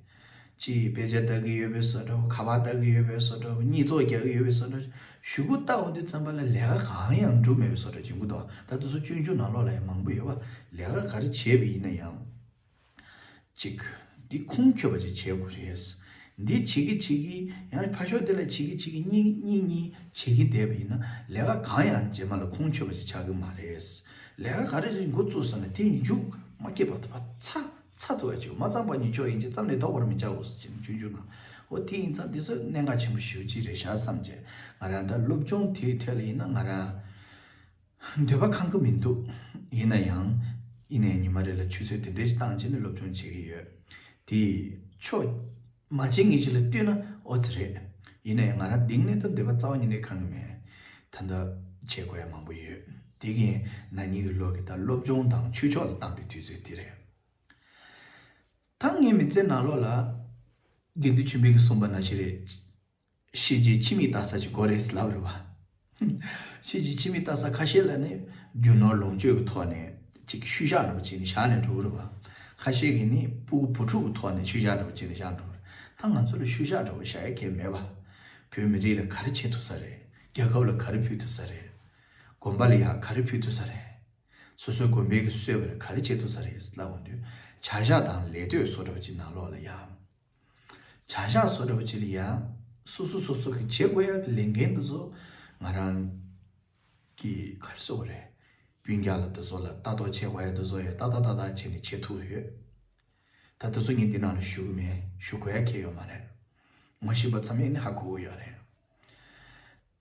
ཅིག་དཔེ་ཆ་ལྟ་གི་ཡོད་པའི་བཟོ་འདྲ་བོ། ཁ་པར་ལྟ་གི་ཡོད་པའི་བཟོ་འདྲ་བོ། གཉིད་བཙོག་རྒྱག་གི་ཡོད་པའི་བཟོ་འདྲ་བོ། གཞུག་གུ་ལྟ་འོང་དུས་ཙམ་པ་ལ་ལས་ཀ་གང་ཡང་འགྲུབ་མེད་པའི་བཟོ་འདྲ་བྱུང་གི་འདུག་ད་དེ་ཚོ་སྤྱོད་འཇུག་ནང་ལོགས་ལ་ཡང་མང་པོ་ཡོད་པ། ལས་ཀ་ག་རེ་བྱས་པ་ཡིན་ན་ཡང་། གཅིག་འདི་ཁུངས་འཁྱོལ་བ་ཅིག་བྱེད་དགོས་རེད། འདི་བྱེད་ཀྱི་བྱེད་ཀྱི་ཡང་ཕར་ཕྱོགས་དེ་ལ་བྱེད་ཀྱི་བྱེད་ཀྱི་གཉིས་གཉིས་གཉིས་བྱེད་ཀྱི་བསྡད་པ་ཡིན་ན་ལས་ཀ་གང་ཡང་རྗེས་མ་ལ་ཁུངས་འཁྱོལ་བ་ཅིག་ཆགས་ཀྱི་མ་རེད། ལས་ཀ་ག་རེ་ཞིག་འགོ་བཙུགས་ཟེར་ན་དེ་མཇུག་མ་སྐྱེས་བར་དུ་ཕར་ཚ་ཚ་ཐུབ་པ་ཅིག་མ་ཚང་པ་ཉིད་ཆོག་ཡིན་གྱི་ཙམ་ནས་ལྡོག་པར་མི་བྱའོ་ཟེར་གྱི་ནས་སྤྱོད་འཇུག་ནང་། འོ་དེ་ཡིན་ཙང་དེ་ཚོ་གནད་འགག་ཆེན་པོ་ཞེ་པོ་ཅིག་རེད་ཤག་བསམ་བྱས། ང་རང་ད་སློབ་སྦྱོང་དེའི་ཐད་ལ་ཡིན་ན་ང་རང་འདོད་པ་ཁེངས་ཀྱི་མི་འདུག་ཡིན་ན་ཡང་། ཡིན་ནའི་ཉི་མ་རེ་ལ་ཆུ་ཚོད་དེ་འདྲའི་བཏང་བྱས་ནས་སློབ་སྦྱོང་བྱེད་ཀྱི་ཡོད། དེ་ཕྱོགས་ མ་བྱེད་ངེས་ཅིག་ལ་ལྟོས་ན་ཨོ་ཙི་རེད། ཡིན་ན་ཡང་ང་རང་གཏིང་ནས་ད་འདོད་པ་རྩ་བ་ཉིད་ནས་ཁེངས་ཀྱི་མེད། ད་ལྟ་བྱེད་དགོས་ཡ་མང་པོ་ཡོད། དེ་གིན་ན་ནིང་གི་ལོ་གི་ད་སློབ་སྦྱོང་དང་ཆོས་ཕྱོགས་ལ་བཏང་པའི་དུས་ཚོད་དེ་རེད། ད་ངའི་མི་ཚེ་ནང་ལོགས་ལ་དགེ་འདུན་ཆོས་འཕེལ་གྱིས་གསུངས་པ་ནང་བཞིན་རེད། ཤེས་བྱའི་ཕྱི་མིག་ལྟ་ས་ཅིག་དགོས་རེད་ལབ་རེད་བ། ཤེས་བྱའི་ཕྱི་མིག་ལྟ་ས་ཁ་ཤས་ལ་ནི་རྒྱུ་ནོར་ལོངས་སྤྱོད་ཀྱི་ཐོག་ནས་ཅིག་ཤུལ་བཞག་འདྲ་པོ་བྱས་ནས་བཞག་ནས་འགྲོ་གི་རེད་བ། ཁ་ཤས་ཀྱིས་ནི་སྤུ་གུ་བུ་ཕྲུག་གི་ཐོག་ནས་ཤུལ་བཞག་འདྲ་པོ་བྱས་ནས་བཞག་འགྲོ་གི་རེད། ད་ང་ཚོ་ལ་ཤུལ་བཞག་འདྲ་པོ་བཞག་ཡ་གང་ཡང་མེད་བ། བོད་མི་རིགས་ལ་ག་རེ་བྱེད་ཐུབ་ས་རེད། རྒྱལ་ཁབ་ལ་ག་རེ་ཕུལ་ཐུབ་ས་རེད། དགོན་པ་ལ་ཡང་ག་རེ་ཕུལ་ཐུབ་ས་རེད། སོ་སོའི་དགོན་པའི་གི་གསོས་པ་ལ་ག་རེ་བྱེད་ཐུབ་ས་རེད་ལབ་འོང་དུས། བྱ་གཞག་དང་ལས་གཏོད་བཟོ་འདྲ་པོ་ཅིག་ནང་ལོགས་ལ་ཡང་། བྱ་གཞག་བཟོ་འདྲ་པོ་ཅིག་ལ་ཡང་། སོ་སོ་སོ་སོ་གི་བྱེད་དགོས་ཡག་གི་ལས་འགན་དེ་ཚོ་ང་རང་གི་ག་རེ་ཟེར་དགོས་རེད། སྤུན་ཀྱག་ལ་དེ་ཚོ་ལ་ལྟ་རྟོག་བྱེད་དགོས་ཡག་དེ་ཚོ་ཡང་ཏག་ཏག་ཏག་ཏག་བྱས་ནས་བྱེད་ཐུབ་ཡོད། ད་དེ་ཚོ་ངས་འདི་ནང་ལ་ཞུ་གི་མེད། ཞུ་དགོས་ཡག་གང་ཡང་ཡོད་མ་རེད། ངོ་ཤེས་པ་ཚང་མས་ནི་ཧ་གོ་གི་ཡོད་རེད།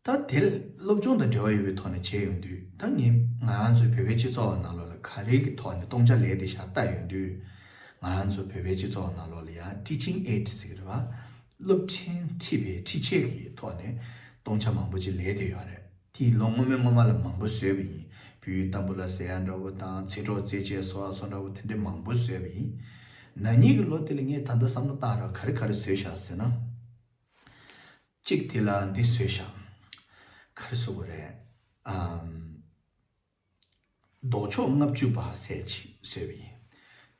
ད་དེ་སློབ་སྦྱོང་དང་འབྲེལ་བ་ཡོད་པའི་ཐོག་ནས་བྱས་ཡོང་དུས། ད་ངས་ང་རང་ཚོའི་བོད་པའི་སྤྱི་ཚོགས་ནང་ལོགས་ལ་ག་རེ་གི་ཐོག་ནས་སྟོང་ཆ་ལས་བསྡད་ཤག་ལྟ་ཡོང་དུས། ང་རང་ཚོ་བོད་པའི་སྤྱི་ཚོགས་ནང་ལོགས་ལ་ཡང་teaching aid ཟེར་གི་རེད་བ། སློབ་ཆེན་ཁྲིད་པའི་ཁྲིད་ཆས་ཀྱི་ཐོག་ནས་སྟོང་ཆ་མང་པོ་ཅིག་ལས་བསྡད་ཡོད་རེད། དེ་ལོ་སྔོན་མའི་སྔོན་མ་ལ་མང་པོ་བཟོས་པ་ཡིན། བོད་ཡིག་ཏམ་བུ་ལ་ཟེར་ཡ་འདྲ་པོ་དང་ཚིག་གྲོགས་རྩེད་ཆས་བཟོ་བ་སོགས་འདྲ་པོ་དེ་འདྲའི་མང་པོ་བཟོས་པ་ཡིན། ན་ནིང་གི་ལོ་དེ་ལ་ངས་ད་ལྟ་བསམ་བློ་བཏང་ར་ག་རེ་ག་རེ་བཟོས་ཤག་ཟེར་ན། གཅིག་དེ་ལ་འདི་བཟོས་ཤག་ག་རེ་བཟོ་དགོས་རེད། ཨམ། ལྡོག་ཕྱོགས་ལྔ་བཅུ་པ་ཟེར་ཅིག་བཟོས་པ་ཡིན།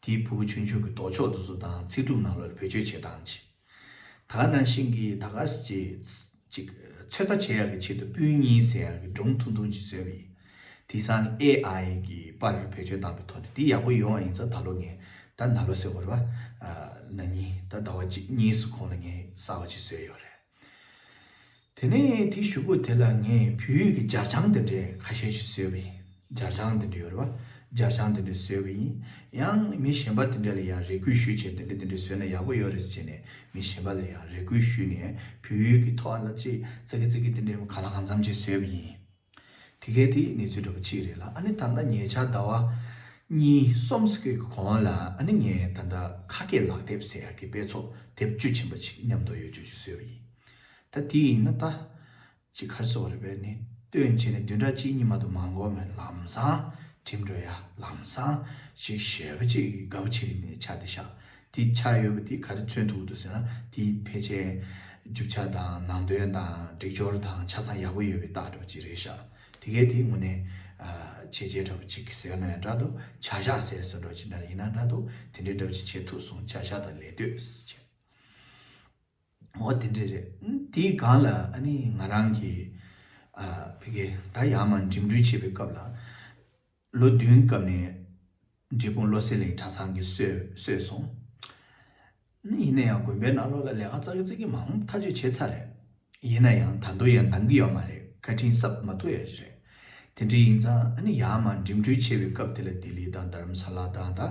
དེའི་ཕྲུ་གུ་ཆུང་ཆུང་གི་ལྡོག་ཕྱོགས་དེ་ཚོ་དང་ཚིག་གྲུབ་ནང་ལོགས་ལ་བེད་སྤྱོད་བྱེད་སྟངས་ཅིག་ད་ག་ནང་བཞིན་གྱི་ད་ག་ཅིག་ཅིག་ཚོད་ལྟ་བྱེད་ཡག་གི་ཆེད་དུ་སྤུན་གཉིས་ཟེར་ཡག་གི་སྒྲུང་ཐུང་ཐུང་ཅིག་བཟོས་པ་ཡིན། དེང་སང་ཨེ་ཨའི་གི་པར་བེད་སྤྱོད་བཏང་པའི་ཐོག་ནས་དེ་ཡག་པོ་ཡོང་བ་ཡིན་ཙང་། ད་ལོ་ངས་ད་ན་ལོ་ཟེར་དགོས་རེད་བ། ན་ནིང་ད་ཟླ་བ་གཅིག་གཉིས་སུ་གོང་ལ་ངས་གསར་པ་ཅིག་བཟོས་ཡོད་རེད། དེ་ནས་དེའི་གཞུག་གུ་དེ་ལ་ངས་བོད་ཡིག་གི་སྦྱར་བྱང་དེ་འདྲའི་ཁ་ཤས་ཤིག་བཟོས་པ་ཡིན། སྦྱར་བྱང་དེ་འདྲ་ཡོད་རེད་བ། སྦྱར་བྱང་དེ་འདྲ་བཟོས་པ་ཡིན། ཡང་མི་གཞན་པ་དེ་འདྲ་ལ་ཡང་རེ་སྐུལ་ཞུས་བྱས། དེ་འདྲ་དེ་འདྲ་བཟོས་ན་ཡག་པོ་ཡོད་རེད་ཟེར་བྱས་ནས་མི་གཞན་པ་ལ་ཡང་རེ་སྐུལ་ཞུས་ནས། བོད་ཡིག་གི་ཐོག་ལ་ཅིག་ཙི་གི་ཙི་གི་དེ་འདྲའི་གང་ལ་གང་འཚམ་ཅིག་བཟོས་པ་ཡིན། དེ་གའི་དེ་གནས་ཚུལ་འདྲ་པོ་གཅིག་རེད་ལ། ཨ་ནི་ད་ལྟ་ཉེ་ཆར་ཟླ་བ་གཉིས་གསུམ་ཙམ་གྱི་གོང་ལ། ཨ་ནི་ངས་ད་ལྟ་ཁ་སྐད་ལག་དེབ་ཟེར་ཡག་གི་དཔེ་ཚོགས་དེབ་བཅུ་ཕྱིན་པ་ཅིག་མཉམ་དུ་ཡོད་རྒྱུ་ཅིག་བཟོས་པ་ཡིན། ད་དེ་ཡིན་ན་ད་ཅིག་ག་རེ་ཟེར་དགོས་རེད་པས། ནི་སྟོན་བྱས་ནས་བདུན་ཕྲག་གཅིག་གཉིས་མ་གཏོགས་མ་འགོར་བར་ལམ་སང་འགྲིམ་འགྲོ་ཡ། ལམ་སང་ཞིག་ཞེ་པོ་ཅིག་དགའ་པོ་བྱེད་ཀྱི་ནི་ཆགས་བསྡད་ཤག་དེ་ཆགས་ཡོད་པ་དེ་ག་རེ་མཚོན་ཐུབ་ཀྱི་འདུག་ཟེར་ན། དེ་ཕལ་ཆེར་རྒྱུ་ཆ་དང་ནང་དོན་དང་སྒྲིག་སྦྱོར་དང་ཆ་ཚང་ཡག་པོ་ཡོད་པའི་རྟགས་འདྲ་པོ་ཅིག་རེད་ཤག་དེ་གའི་དེ་དངོས་གནས་བྱས་རྗེས་འདྲ་པོ་ཅིག་ཟེར་ན་ཡང་འདྲ་འདུག་བྱ་གཞག་ཟེར་ཟེར་འདྲ་པོ་ཅིག་འདྲ་ཡིན་ན་འདྲ་འདུག་དེ་འདྲའི་འདྲ་པོ་ཅིག་བྱེད་ཐུབ་སོང་། བྱ་གཞག་དང་ལས་གཏོད་ཟེར་བྱས། འོ་དེ་འདྲ་རེད། དེའི་སྒང་ལ་ཨ་ནི་ང་རང་གིས་ཨ་ཕ་གི་ད་ཡར་མར་འགྲིམ་འགྲུལ་བྱེད་པའི་སྐབས་ལ། ལོ་བདུན་སྐབས་ནས་འབྲས་སྤུངས་བློ་གསལ་གླིང་གྲྭ་ཚང་གིས་གསོས་གསོས་སོང་། ཡིན་ན་ཡང་དགོན་པའི་ནང་ལོགས་ལ་ལས་ཀ་ཙག་གི་ཙིག་གི་མང་པོ་ཐག་གཅོད་བྱས་ཚར་རེད། ཡིན་ན་ཡང་ད་དུང་ཡང་འདང་གི་ཡོད་མ་རེད། བཀའ་དྲིན་གསབ་མ་ཐུབ་ཡ་རེད། དེ་འདྲ་ཡིན་ཙང་ཨ་ནི་ཡར་མར་འགྲིམ་འགྲུལ་བྱེད་པའི་སྐབས་དེ་ལ་ལྡི་ལི་དང་རྡ་རམ་ས་ལ་དང་ད་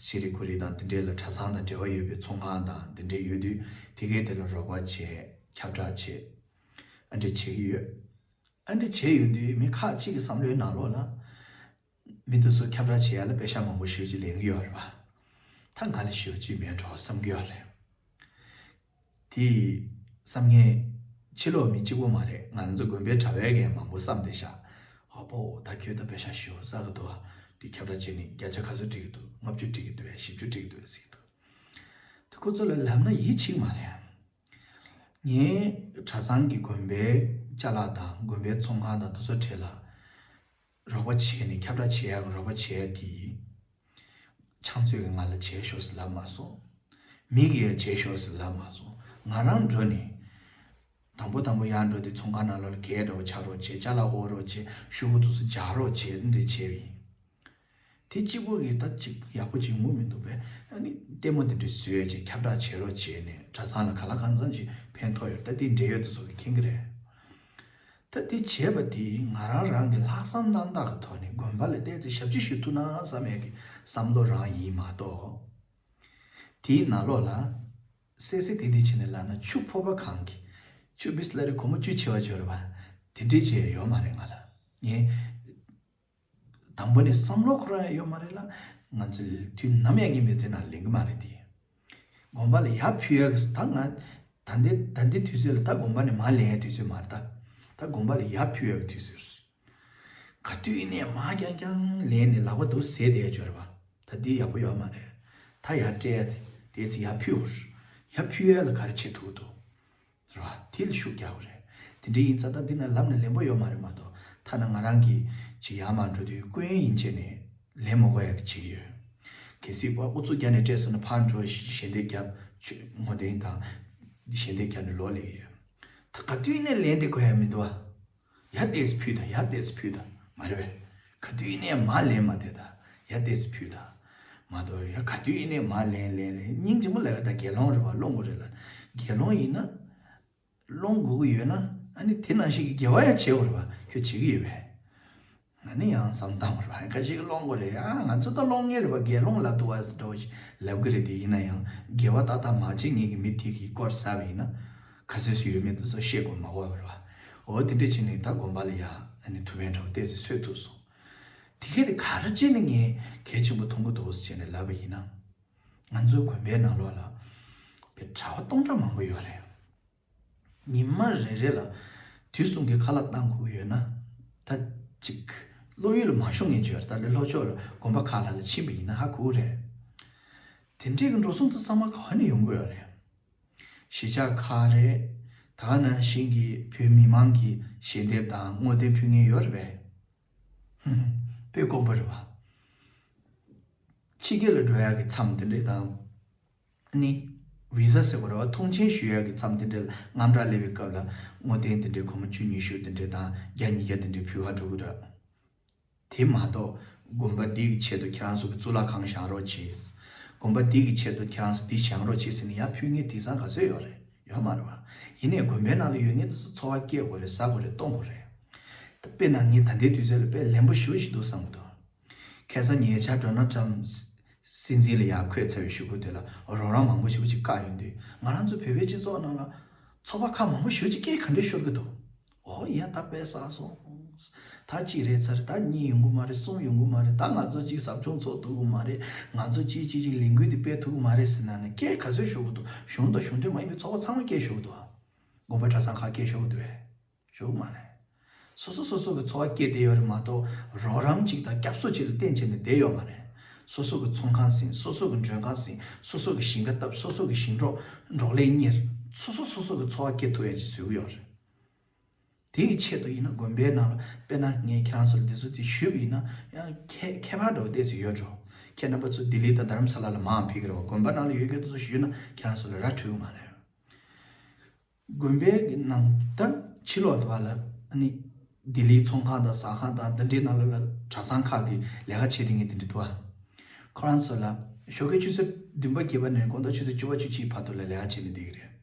སི་ལི་གུ་རི་དང་དེ་འདྲའི་ལ་གྲྭ་ཚང་དང་འབྲེལ་བ་ཡོད་པའི་ཚོང་ཁང་དང་དེ་འདྲ་ཡོད་དུས། དེ་གའི་དེ་ལ་རོགས་པ་བྱས། ཁྱབ་བསྒྲགས་བྱས། ཨ་འདྲ་བྱེད་ཀྱི་ཡོད། ཨ་འདྲ་བྱས་ཡོང་དུས་མི་ཁག་ཅིག་གི་བསམ་བློའི་ནང་ལོགས་ལ། མི་དེ་ཚོ་ཁྱབ་བསྒྲགས་བྱེད་ཡ་ལ་པེ་ཤག་མང་པོ་ཞེ་པོ་ཅིག་ལེན་གྱི་ཡོད་རེད་པ། ད་ང་ལ་ཞེ་པོ་ཅིག་མེད་འགྲོ་བསམ་གྱི་ཡོད་རེད། དེ་བསམ་མཁན་ཕྱི་ལོགས་མི་གཅིག་པོ་མ་རེད། ང་ཚོ་དགོན་པའི་གྲྭ་པའི་གིས་མང་པོ་བསམ་བསྡད་ཤག་ཨ་ཕོ། ད་ཁྱོད་ད་པེ་ཤག་ཞེ་པོ་བསགས་ཀྱི་འདུག་ཨ། དེ་ཁྱབ་བསྒྲགས་བྱས་ནས་བརྒྱ་ཆ་ག་ཚོད་སྤྲད་ཀྱི་འདུག་ལྔ་བཅུ་སྤྲད་ཀྱི་འདུག་བས། བཞི་བཅུ་སྤྲད་ཀྱི་འདུག་བས་ཟེར་གྱི་འདུག་དེ་ཁོ་ཚོ་ལ་ལབ་ན་ཡིད་ཆེས་ཀྱི་མ་རེད། ངས་གྲྭ་ཚང་གི་དགོན་པའི་ཅ་ལག་དང་དགོན་པའི་ཚོང་ཁང་དང་དེ་ཚོ་གྲས་ལ་རོགས་པ་བྱས་ནས། ཁྱབ་བསྒྲགས་བྱེད་ཡག་གི་རོགས་པ་བྱས་དེ། ཕྱག་མཛོད་ཀྱིས་ང་ལ་བྱས་ཤོག་ཟེར་ལབ་མ་སོང་། མི་གིས་ཡང་བྱས་ཤོག་ཟེར་ལབ་མ་སོང་། ང་རང་འགྲོ་ནས། དང་པོ་དང་པོ་ཡར་འགྲོ་དུས་ཚོང་ཁང་ནང་ལོགས་ལ་གད་འདྲ་པོ་ཆགས་རོགས་བྱས། ཅ་ལག་དབོར་རོགས་བྱས། ཤོག་གུ་དེ་ཚོ་སྦྱར་རོགས་བྱས། འདི་འདྲ་བྱས་པ་ཡིན། དེ་གཅིག་པོ་གིས་ད་ཅིག་ཡག་པོ་ཅིག་ངུ་མི་འདུག་པས། ཨ་ནི་ལྟད་མོ་དེ་འདྲ་བཟོས་བྱས། ཁྱབ་བསྒྲགས་བྱེད་རོགས་བྱས་ནས་གྲྭ་ཚང་ལ་གང་ལ་གང་འཚམ་ཞིག་ཕན་ཐོགས་ཡོད། ད་དེ་འབྲེལ་ཡོད་དེ་ཚོ་གིས་མཁྱེན་གྱི་རེད། ད་དེ་བྱས་པ་དེས་ང་རང་རང་གི་ལྷག་བསམ་རྣམ་དག་གི་ཐོག་ནས་དགོན་པ་ལ་ཏོག་ཙམ་ཞབས་ཕྱི་ཞུ་ཐུབ་ན་བསམ་ཡས་ཀྱི་བསམ་བློ་རང་ཡིན་མ་གཏོགས། དེའི་ནང་ལོགས་ལ་སད་སེ་ཏིག་ཏིག་བྱས་ནས་ལབ་ན་ཆུ་ཕོར་པ་གང་གི་ཆུ་བིས་ལེ་རི་སྒོར་མོ་བཅུ་ཆེ་བ་ཅིག་ཡོད་རེད་པ། དེ་འདྲས་ཅིག་ཡོད་མ་རེད་ང་ལ། ངས་དང་པོ་ནས་བསམ་བློ་འཁོར་ཡ་ཡོད་མ་རེད་ལ། ང་ཚོས་དུས་ནམ་ཡང་ངའི་མི་ཚེ་ནང་ལེན་གྱི་མ་རེད་དེ། དགོན་པ་ལ་ཡར་ཕུལ་ཡག་གི་ད་ང་ད་ལྟའི་ད་ལྟའི་དུས་ཚོད་ལ་ད་དགོན་པ་ནས་མར་ལེན་ཡག་དུས་ཚོད་མ་རེད་ད། ད་དགོན་པ་ལ་ཡར་ཕུལ་ཡག་གི་དུས་ཚོད་རེད། ག་དུས་ཡིན་ནའི་མར་རྐྱང་རྐྱང་ལེན་ནས་ལག་པ་འདུག་ཟས་བསྡད་ཡག་ཅིག་ཡོད་རེད་པ། ད་འདི་ཡག་པོ་ཡོད་མ་རེད། ད་ཡར་སྤྲད་ཡག་དེ་ཚོ་ཡར་ཕུལ་ཡག་རེད། ཡར་ཕུལ་ཡག་ལ་ག་རེ་བྱེད་ཐུབ་འདུག་རེད་བ། དེ་ལ་ཤུགས་རྒྱག་དགོས་རེད། དེ་འདྲ་ཡིན་ཙང་ད་འདི་ན་ལབ་ན་ལན་པོ་ཡོད་མ་རེད་མ་གཏོགས། ཐ་ན་ང་རང་གིས་ཅིག་ཡར་མར་འགྲོ་དུས་སྐུ་ཡོན་ཡིན་བྱས་ནས་ལེན་མ་དགོས་ཡག་གི་བྱེད་ཀྱི་ཡོད། གལ་སྲིད་པ་ཨུ་ཚུགས་རྒྱག་ནས་སྤྲད་སོང་ན་ཕར་འགྲོ་ཞལ་འདེབས་རྒྱབ་ཆུ་ངོ་དེ་དང་ཞལ་འདེབས་རྒྱབ་ནས་ལོག་སླེབས་ཀྱི་ཡོད། ད་ག་དུས་ནས་ལེན་དེ་དགོས་ཡག་མི་འདུག་ཨ། ཡར་ཏོག་ཙམ་ཕུལ་དང་ཡར་ཏོག་ཙམ་ཕུལ་དང་མ་རེད་པས། ག་དུས་ཡིན་ནའི་མར་ལེན་མ་དེ་དང་ཡར་ཏོག་ཙམ་ཕུལ་དང་། མ་གཏོགས་ཡ་ག་དུས་ཡིན་ནའི་མར་ལེན་ལེན་ལེན་སྙིང་རྗེ་མོ་ལབ་ཡ་ད་དགེ་སློང་རེད་བ། སློང་དགོས་རེད་ལ། དགེ་སློང་ཡིན་ན་སློང་དགོས་ཀྱི་ཡོད་ན་ཨ་ནི་དེ་ནང་བཞིན་གྱི་དགེ་བ་ཡང་བྱེད་དགོས་རེད་བ། ཁྱོད་བྱེད་ཀྱི་ཡོད་པས། ང་ནི་ཡང་བསམ་བཏང་བ་རེད་བ། ཁ་ཅིག་སློང་དགོས་རེད་ཡ། ང་ཚོ་ད་སློང་ངེས་རེད་བ། དགེ་སློང་ལབ་ཐུབ་བ་ཟེར་འདྲ་བོ་ཞིག་ལབ་ཀྱི་རེད་དེ། ཡིན་ན་ཡང་དགེ་བ་ཏག་ཏག་མ་བྱེད་མཁན་གྱི་མི་དེ་གི་སྐོར་ཟ་བ་ཡིན་ན་ག་ཚོད་ཅིག་ཡོད་མེད་དེ་ཚོ་ཤེས་དགོས་མ་དགོས་པ་རེད་བ། འོ་དེ་འདྲ་བྱས་ནས་ད་དགོན་པ་ལ་ཡ་ཨ་ནི་ཐུབ་པའི་འདྲ་བོ་ཏོག་ཙམ་གསོས་ཐུབ་སོང་། དེ་གས་དེ་ག་རེ་བྱས་ནས་ངས་གལ་ཆེན་པོ་མཐོང་གི་འདུག་ཟེར་བྱས་ནས་ལབ་པ་ཡིན་ན། ང་ཚོའི་དགོན་པའི་ནང་ལོགས་ལ་པའི་གྲྭ་པ་སྟོང་ཕྲག་མང་པོ་ཡོད་རེད། ཉི་མ་རེ་རེ་ལ་དུས་གསུམ་གྱི་ཁ་ལག་བཏང་དགོས་ཀྱི་ཡོད་ན། ད་ཅིག་བློ་ཡུལ་ལ་མ་ཤོང་མཁན་ཅིག་ཡོད་རེད། ད་ལོ་ལྷོ་ཕྱོགས་ལ་དགོན་པ་ཁག་ལ་ལ་ཕྱིན་པ་ཡིན་ན་ཧ་གོ་གི་རེད། དེ་འདྲས་ཀྱི་འགྲོ་སོང་དེ་ཚང་མ་ག་ནས་ཡོང་གི་ཡོད་རེད། གཞིས་ཆགས་ཁག་རེད། ད་ག་ནང་བཞིན་གྱི་བོད་མི་མང་གི་ཞལ་འདེབས་དང་བསྔོ་རྟེན་ཕུལ་མཁན་ཡོད་རེད་པས། ཧུམ། དཔེ་དཀོན་པོ་རེད་བ། ཕྱི་རྒྱལ་ལ་འགྲོ་ཡག་གི་མཚམས་དེ་འདྲས་དང་། ནི། བི་ཟ་ཟེར་བ་རེད་བ། ཐོངས་མཆན་ཞུ་ཡག་གི་མཚམས་དེ་འདྲས་ལ་དངངས་སྐྲག་སླེབས་པའི་སྐབས་ལ་བསྔོ་རྟེན་དེ་འདྲས་སྒོར་མོ་བཅུ་ཉི་ཤུ་དེ་འདྲས་དང་བརྒྱ་ཉིས་བརྒྱ་དེ་འདྲས་ཕུལ་ག་འགྲོ་གི་རེད། དེ་མ་གཏོགས་དགོན་པ་འདི་གི་ཆེད་དུ་ཁྱེད་རང་ཚོ་གི་གཙུག་ལག་ཁང་བཞེངས་རོགས་གྱིས། དགོན་པ་འདི་གི་ཆེད་དུ་ཁྱེད་རང་ཚོ་འདི་བཞེངས་རོགས་གྱིས་ཟེར་ནས་ཡར་ཕུལ་མཁན་དེང་སང་ག་ཚོད་ཡོད་རེད། ཡོད་མ་རེད་བ། ཡིན་ནའི་དགོན་པའི་ནང་ལ་ཡོད་མཁན་དེ་ཚོ་འཚོ་བ་སྐྱེལ་དགོས་རེད། ཟ་དགོས་རེད། གཏོང་དགོས་རེད། དཔེར་ན་ངས་ད་ལྟའི་དུས་ཚོད་ལ་དཔེ་ལན་པོ་ཞེ་པོ་ཞིག་འདུག་བསམ་གྱི་འདུག་ཁ་སང་ཉེ་ཆར་ཌོ་ནལ་ཊམ་སྲིད་འཛིན་ལ་ཡར་འཁོད་ཚར་བའི་གཞུག་གུ་དེ་ལ་རོགས་རམ་མང་པོ་ཞེ་པོ་ཅིག་བཀག་ཡོང་དུས། ང་རང་ཚོ་བོད་པའི་སྤྱི་ཚོགས་ནང་ལ་ཚོགས་པ་ཁག་མང་པོ་ཞེ་པོ་ཅིག་སྐད་ག་འདྲས་ཤོར་གྱི་འདུག་ཨོ་ཡ། ད་དཔེ་བསགས་སོང་། ད་གཅིག་རེད་ཚར། ད་གཉིས་ཡོང་གི་མ་རེད། གསུམ་ཡོང་གི་མ་རེད། ད་ང་ཚོ་གཅིག་ཟབ་སྦྱོང་ཚོགས་ཐུབ་ཀྱི་མ་རེད། ང་ཚོ་གཅིག་གཅིག་གཅིག་ལས་འགུལ་དེ་སྤེལ་ཐུབ་ཀྱི་མ་རེད་ཟེར་ན་ནི་སྐད་ག་ཚོད་ཤོར་གྱི་འདུག་གཞུང་དང་གཞུང་འབྲེལ་མ་ཡིན་པའི་ཚོགས་པ་ཚང་མ་སྐད་ཤོར་གྱི་འདུག་དགོན་པ་གྲྭ་ཚང་ཁག་སྐད་ཤོར་གྱི་འདུག་གས། ཞུ་གི་མ་རེད། སོ་སོ་སོ་སོ་གི་འཚོ་བ་སྐྱེལ་བསྡད་ཡོད་རེད་མ་གཏོགས། རོགས་རམ་གཅིག་དང་སྐྱབས་སུ་གཅིག་ལ་བརྟེན་བྱས་ནས་བསྡད་ཡོད་མ་རེད། སོ་སོ་གི་ཚོང་ཁང་ཟིན། སོ་སོ་གི་མགྲོན་ཁང་ཟིན། སོ་སོ་གི་ཞིང་ཁ་བཏབ། སོ་སོ་གི་ཞིང་འབྲོག་འབྲོག་ལས་གཉེར། སོ་སོ་སོ་སོ་གི་འཚོ་བ་སྐྱེལ་ཐུབ་ཡ་ཅིག་བཟོས་ཀྱི་ཡོད་རེད། དེ་ཡི་ཆེད་དུ་ཡིན་ན་དགོན་པའི་ནང་ལ་དཔེར་ན་ངས་ཁྱེད་རང་ཚོ་ལ་འདི་ཚོ་དེ་ཞུས་པ་ཡིན་ན་ཡང་ཁྱད་ཁྱད་པར་འདྲ་བོ་ཏོག་ཙམ་ཡོད་འགྲོ། ཁྱེད་རྣམ་པ་ཚོ་ལྡི་ལི་དང་རྡ་རམ་ས་ལ་ལ་མར་ཕེབས་ཀྱི་རེད་བ། དགོན་པ་ནང་ལ་ཡོད་མཁན་དེ་ཚོ་ཞུས་ན་ཁྱེད་རང་ཚོ་ལ་ར་འཕྲོད་ཀྱི་མ་རེད། དགོན་པའི་ནང་ད་ཕྱི་ལོགས་དུ་བ་ལ་ཨ་ནི་ལྡི་ལིའི་ཚོང་ཁང་དང་ཟ་ཁང་དང་འདི་འདྲའི་ནང་ལ་ལ་གྲྭ་ཚང་ཁག་གི་ལས་ཀ་བྱེད་དེ་ངས་འདི་འདྲ་འདུག་ཨ། ཁོ་རང་ཚོ་ལ་ཞོགས་ཀའི་ཆུ་ཚོད་བདུན་པ་བརྒྱད་པ་ནས་དགོང་དག་ཆུ་ཚོད་བཅུ་པ་བཅུ་གཅིག་བར་དུ་ལ་ལས་ཀ་བྱེད་ནས་བསྡད་ཀྱི་རེད།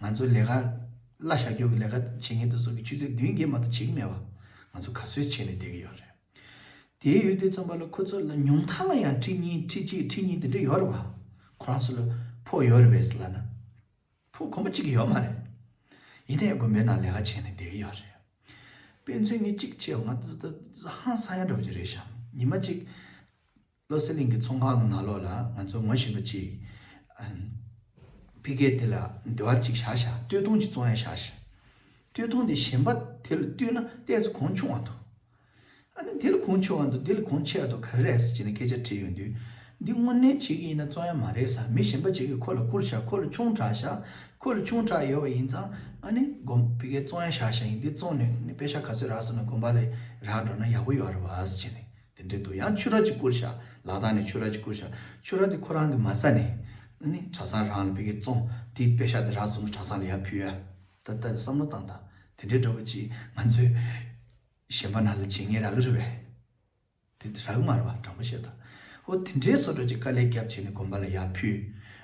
ང་ཚོ་ལས་ཀ་གླ་བཞག་རྒྱུ་གི་ལས་ཀ་བྱེད་མཁན་དེ་ཚོ་གི་ཆུ་ཚོད་བདུན་བརྒྱད་མ་གཏོགས་བྱེད་ཀྱི་མེད་པ། ང་ཚོ་ག་ཚོད་བྱས་ནས་བསྡད་ཀྱི་ཡོད་རེད། དེ་ཡོད་དུས་ཙམ་པ་ལ་ཁོ་ཚོ་ལ་ཉུང་མཐའ་ལ་ཡང་ཁྲི་གཉིས་ཁྲི་གཅིག་ཁྲི་གཉིས་དེ་འདྲ་ཡོད་རེད་བ། ཁོ་རང་ཚོ་ལ་ཕོགས་ཡོད་རེད་པས་ལབ་ན། ཕོགས་གོང་པོ་གཅིག་ཡོད་མ་རེད། ཡིན་ནའི་དགོན་པའི་ནང་ལས་ཀ་བྱས་ནས་བསྡད་ཀྱི་ཡོད་རེད། དཔེ་མཚོན་ངས་གཅིག་བྱས་ང་ད་ཧང་སང་ཡ་འདྲ་པོ་ཅིག་རེད་ཤག་ཉི་མ་གཅིག་བློ་གསལ་གླིང་གི་ཚོང་ཁང་གི་ནང་ལོགས་ལ་ང་ཚོ་ངོ་ཤེས་པ་གཅིག་ཕ་གིར་དེ་ལ་འདི་བ་གཅིག་བཞག་ཤག་སྟོད་ཐུང་གཅིག་བཙོང་ཡ་བཞག་ཤག་སྟོད་ཐུང་དེ་གཞན་པ་དེ་ལ་བསྟུན་ན་ཏོག་ཙམ་གོང་ཆུང་བ་འདུག་ཨ་ནི་དེ་ལ་གོང་ཆུང་བ་འདུག་དེ་ལ་གོང་ཆེ་བ་འདུག་ག་རེ་རེད་ཟེར་བྱས་ནས་སྐད་ཆ་དྲིས་ཡོང་དུས། འདི་དངོས་གནས་བྱེད་ཀྱི་ཡིན་ན་བཙོང་ཡ་མ་རེད་ཟེར། མི་གཞན་པ་ཅིག་གིས་ཁོ་ལ་བསྐུར་བཞག་ཁོ་ལ་ཆུང་དྲགས་བཞག་ཁོ་ལ་ཆུང་དྲགས་ཡོད་པ་ཡིན་ཙང་ཨ་ནི་དགོན་པ་གི་བཙོང་ཡ་བཞག་བཞག་ཡིན། འདི་བཙོང་ནས་ནི་པེ་ཤ་ག་ཚོད་རག་སོང་ན་དགོན་པ་ལ་རག་འགྲོ་ན་ཡག་པོ་ཡོད་རེད་བ་ཟེར་བྱས་ནས་དེ་འདྲས་འདུག་ཡང་ཕྱུར་ར་ཅིག་བསྐུར་བཞག་ལག་རྟགས་ནས་ཕྱུར་ར་ཅིག་བསྐུར་བཞག་ཕྱུར་ར་དེ་ཁོ་རང་གིས་མ་ཟ་ནས་ཨ་ནི་གྲྭ་ཚང་རང་ལ་ཕ་གིར་བཙོང་། དེ་པེ་ཤ་དེ་རག་སོང་ན་གྲྭ་ཚང་ལ་ཡར་ཕུལ་ཡ། ད་ལྟ་བསམ་བློ་བཏང་དང་དེ་འདྲའི་འདྲ་པོ་ཅིག་ང་ཚོས་གཞན་པ་ནང་ལ་བྱེད་མཁན་རག་གི་རེད་པས། དེ་འདྲ་རག་གི་མ་རེད་པ། དྲང་པོ་བཤད་དང་། འོ་དེ་འདྲའི་བཟོ་འདྲ་ཅིག་དཀའ་ལས་བརྒྱབ་བྱས་ནས་དགོན་པ་ལ་ཡར་ཕུལ།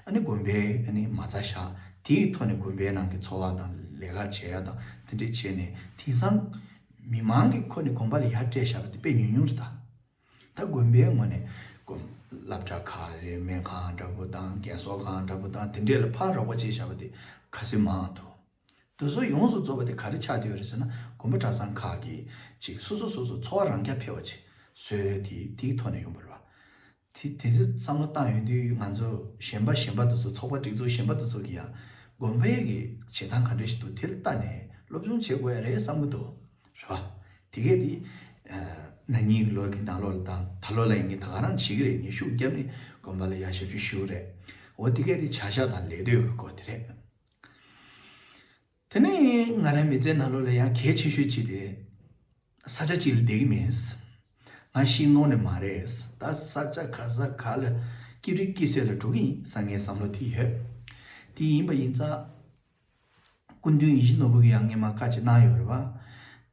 ཨ་ནི་དགོན་པའི་ཨ་ནི་མ་རྩ་བཞག་དེའི་ཐོག་ནས་དགོན་པའི་ནང་གི་འཚོ་བ་དང་ལས་ཀ་བྱེད་ཡ་དང་དེ་འདྲས་བྱས་ནས་དེང་སང་མི་མང་གི་ཁོ་ནས་དགོན་པ་ལ་ཡར་སྤྲད་བཞག་པ་དེ་དཔེ་ཉུང་ཉུང་རེད་ད། ད་དགོན་པའི་ངོས་ནས་དགོན་སློབ་གྲྭ་ཁག་རེད། སྨན་ཁང་འདྲ་པོ་དང་རྒན་གསོ་ཁང་འདྲ་པོ་དང་དེ་འདྲས་ལ་ཕར་རོགས་པ་བྱས་བཞག་པ་དེ་ག་ཚོད་མང་འདུག་དེ་ཚོ་ཡོངས་སུ་རྫོགས་པ་དེ་ག་རེ་ཆགས་བསྡད་ཡོད་རེད་ཟེར་ན་དགོན་པ་གྲྭ་ཚང་ཁག་གིས་ཅིག་སོ་སོ་སོ་སོ་འཚོ་བ་རང་རྐྱ་འཕེར་བ་ཅིག་བཟོས་དེ་དེའི་ཐོག་ནས་ཡོང་པ་རེད་བ། དེ་དེ་ཚོ་བསམ་བློ་བཏང་ཡོང་དུས་ང་ཚོ་གཞན་པ་གཞན་པ་དེ་ཚོ་ཚོགས་པ་སྒྲིག་འཛུགས་གཞན་པ་དེ་ཚོ་གི་ཡང་དགོན་པའི་གི་བྱེད་སྟངས་ག་འདྲ་ཞིག་འདུག་དེ་ལ་ལྟ་ནས་སློབ་སྦྱོང་བྱེད་དགོས་ཡ་རེད་བསམ་གི་འདུག་རེད་བ། དེ་གས་དེ་ན་ནིང་གི་ལོ་གི་ནང་ལོགས་ལ་དང་ད་ལོ་ལ་ཡིན་གི་ད་ག་རང་བྱེད་གི་རེད། ངས་ཤུགས་བརྒྱབ་ནས་དགོན་པ་ལ་ཡ་ཞབས་ཞུ་ཞུ་གི་རེད། འོ་དེ་གས་དེ་བྱ་གཞག་དང་ལས་གཏོད་གི་སྐོར་དེ་རེད། དེ་ནས་ང་རའི་མི་ཚེའི་ནང་ལོགས་ལ་ཡང་གལ་ཆེ་ཤོས་གཅིག་དེ་ས་ཆ་གཅིག་ལ་བསྡད་ཀྱི་མེད། ང་ཤི་ནོར་ནི་མ་རེད། ད་ས་ཆ་ག་ས་ག་ལ་སྐྱིད་རིགས་སྐྱིད་སོས་ལ་འགྲོ་གི་ཡིན་བསམ་ངའི་བསམ་བློ་དེ་ཡོད། དེ་ཡིན་པ་ཡིན་ཙང་སྐུ་མདུན་ཡིད་བཞིན་ནོར་བུ་གིས་ཡང་སྔས་མ་བཀའ་ཅིག་གནང་ཡོད་རེད་བ།